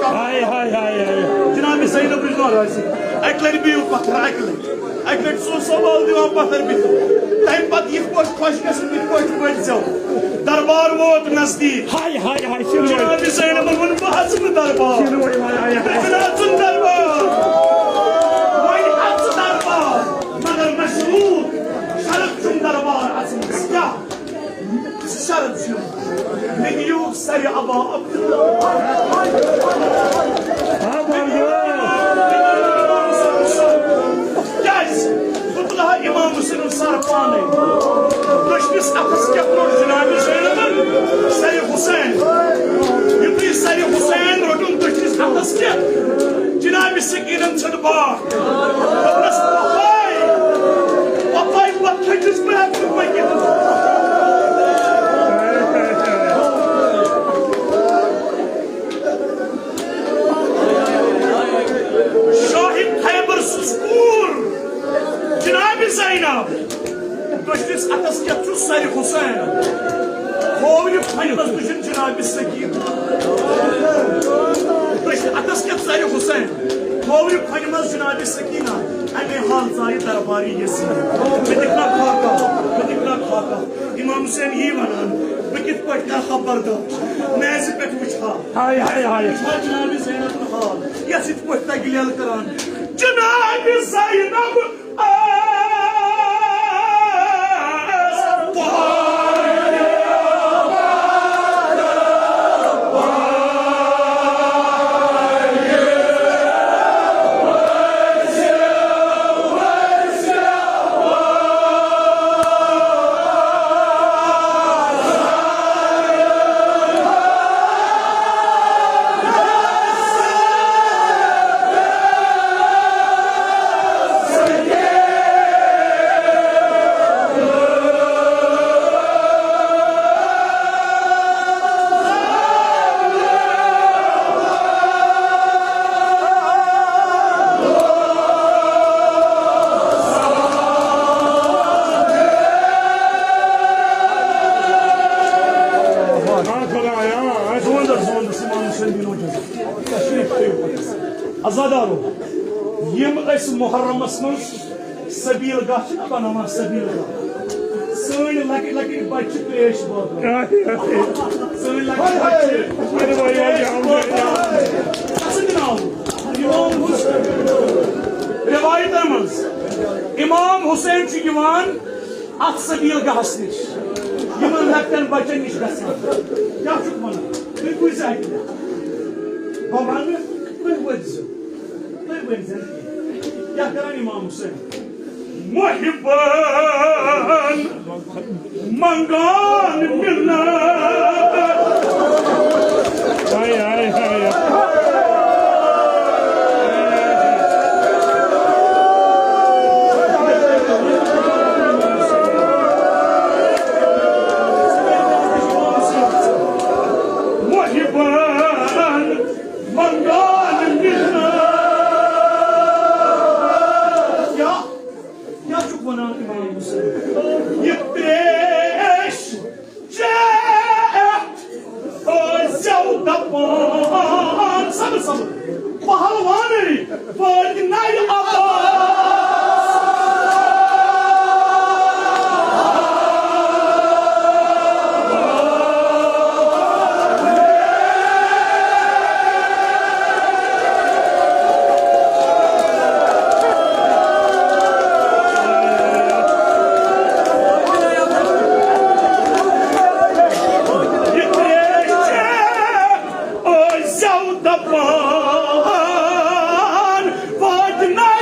ہاے، ہاے، ہاے، ہاے۔ جناب زینب رضوان راضی، اَکہِ لَٹہِ بِہِو پَتھر، اَکہِ لَٹہِ، اَکہِ لَٹہِ چھُ سُہ سوال دِوان پَتھر بِہِتھ۔ تَمہِ پَتہٕ یِتھ پٲٹھۍ خۄش گژھِ، تِتھ پٲٹھۍ ؤتھۍ زیو۔ دربار ووت نزدیٖک۔ ہاے، ہاے، ہاے، شِنوٲے۔ جناب زینبن ووٚن، "بہٕ اژٕ نہٕ دربار۔ شِنوٲے، ہاے، ہاے، ہاے۔ بہٕ چھُس نہٕ اژُن دربار۔ وۄنۍ اژٕ دربار، مگر مشروط، شرط چھُم دربار اژنس۔" کیٛاہ؟ شرط چھُ، مےٚ دِیِو سرِ ابا عبداللہ۔ کیٛازِ؟ بہٕ تُلہٕ ہا امام حسینُن سر پانے۔ دٔچھنِس اتھس کیٛاہ روٚٹ جناب زینبن؟ سرِ حسین۔ یُتھُے سرِ حسین روٚٹُن دٔچھنِس اتھس کیٛاہ، جناب سکینن ژھٕٹ باٹھ۔ دوٚپنَس، "پَپاے، پَپاے، پَتہٕ تھٔچِس بہٕ ہٮ۪کہٕ نہٕ پٔکِتھ۔" شاہِ خیبر سٕنٛز کوٗر جناب زینب، دٔچھنِس اَتھَس کیٛاہ چھُ سرِ حسین، کھوورِ پھَلہِ منٛز تُجن جناب سکینہ۔ دٔچھنِس اَتھَس کیٛاہ سرِ حسین، کھوورِ پھَلہِ منٛز جناب سکینہ۔ اَمے حال ژایہِ دربارِ یزید۔ مےٚ دِکھ نا خاکہ، مےٚ دِکھ نا خاکہ۔ امام حسین یی ونان، بہٕ کِتھ پٲٹھۍ کرٕ ہا برداش؟ میزِ پٮ۪ٹھ وٕچھ ہا۔ ہاے، ہاے، ہاے۔ وٕچھ ہا جناب زینب ہُنٛد حال۔ یَس یِتھ پٲٹھۍ تَگہِ لیلہٕ کران۔ جناب زینب ٲس عزادارو، یِم أسۍ محرمس منٛز سبیل گاہ چھِنہ بناوان، سبیل گاہ۔ سٲنۍ لۄکٕٹۍ لۄکٕٹۍ بچہِ چھِ تریش بٲگراوان۔ سٲنۍ لۄکٕٹۍ بچہِ چھِ تریش بٲگراوان۔ اَصٕل جناب، یِمو وُچھ رِوایتن منٛز، امام حسین چھُ یِوان اتھ سبیل گاہس نِش، یِمن لۄکٹٮ۪ن بچن نِش گژھان۔ کیٛاہ چھُکھ ونان؟ تُہۍ بوٗزِو اَکہِ لٹہِ۔ بہٕ ونہٕ، تُہۍ ؤنۍزیو۔ تُہۍ ؤنۍزیو نہٕ کینٛہہ۔ کیٛاہ کران امام حسین؟ محبن منگان منت۔ ہاے، ہاے، ہاے۔ محبن منگان منت۔ کیٛاہ، کیٛاہ چھُکھ وَنان امام حسین؟ یہِ تریش چیٚتھ ٲسۍزیو دَپان، صبر، صبر، پہلوانٕے، فٲتنَے عباس۔ یہِ تریش چیٚتھ ٲسۍزیو دَپان، فٲتنَے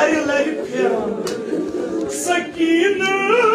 لرِ لرِ پھیران۔ سکینہ۔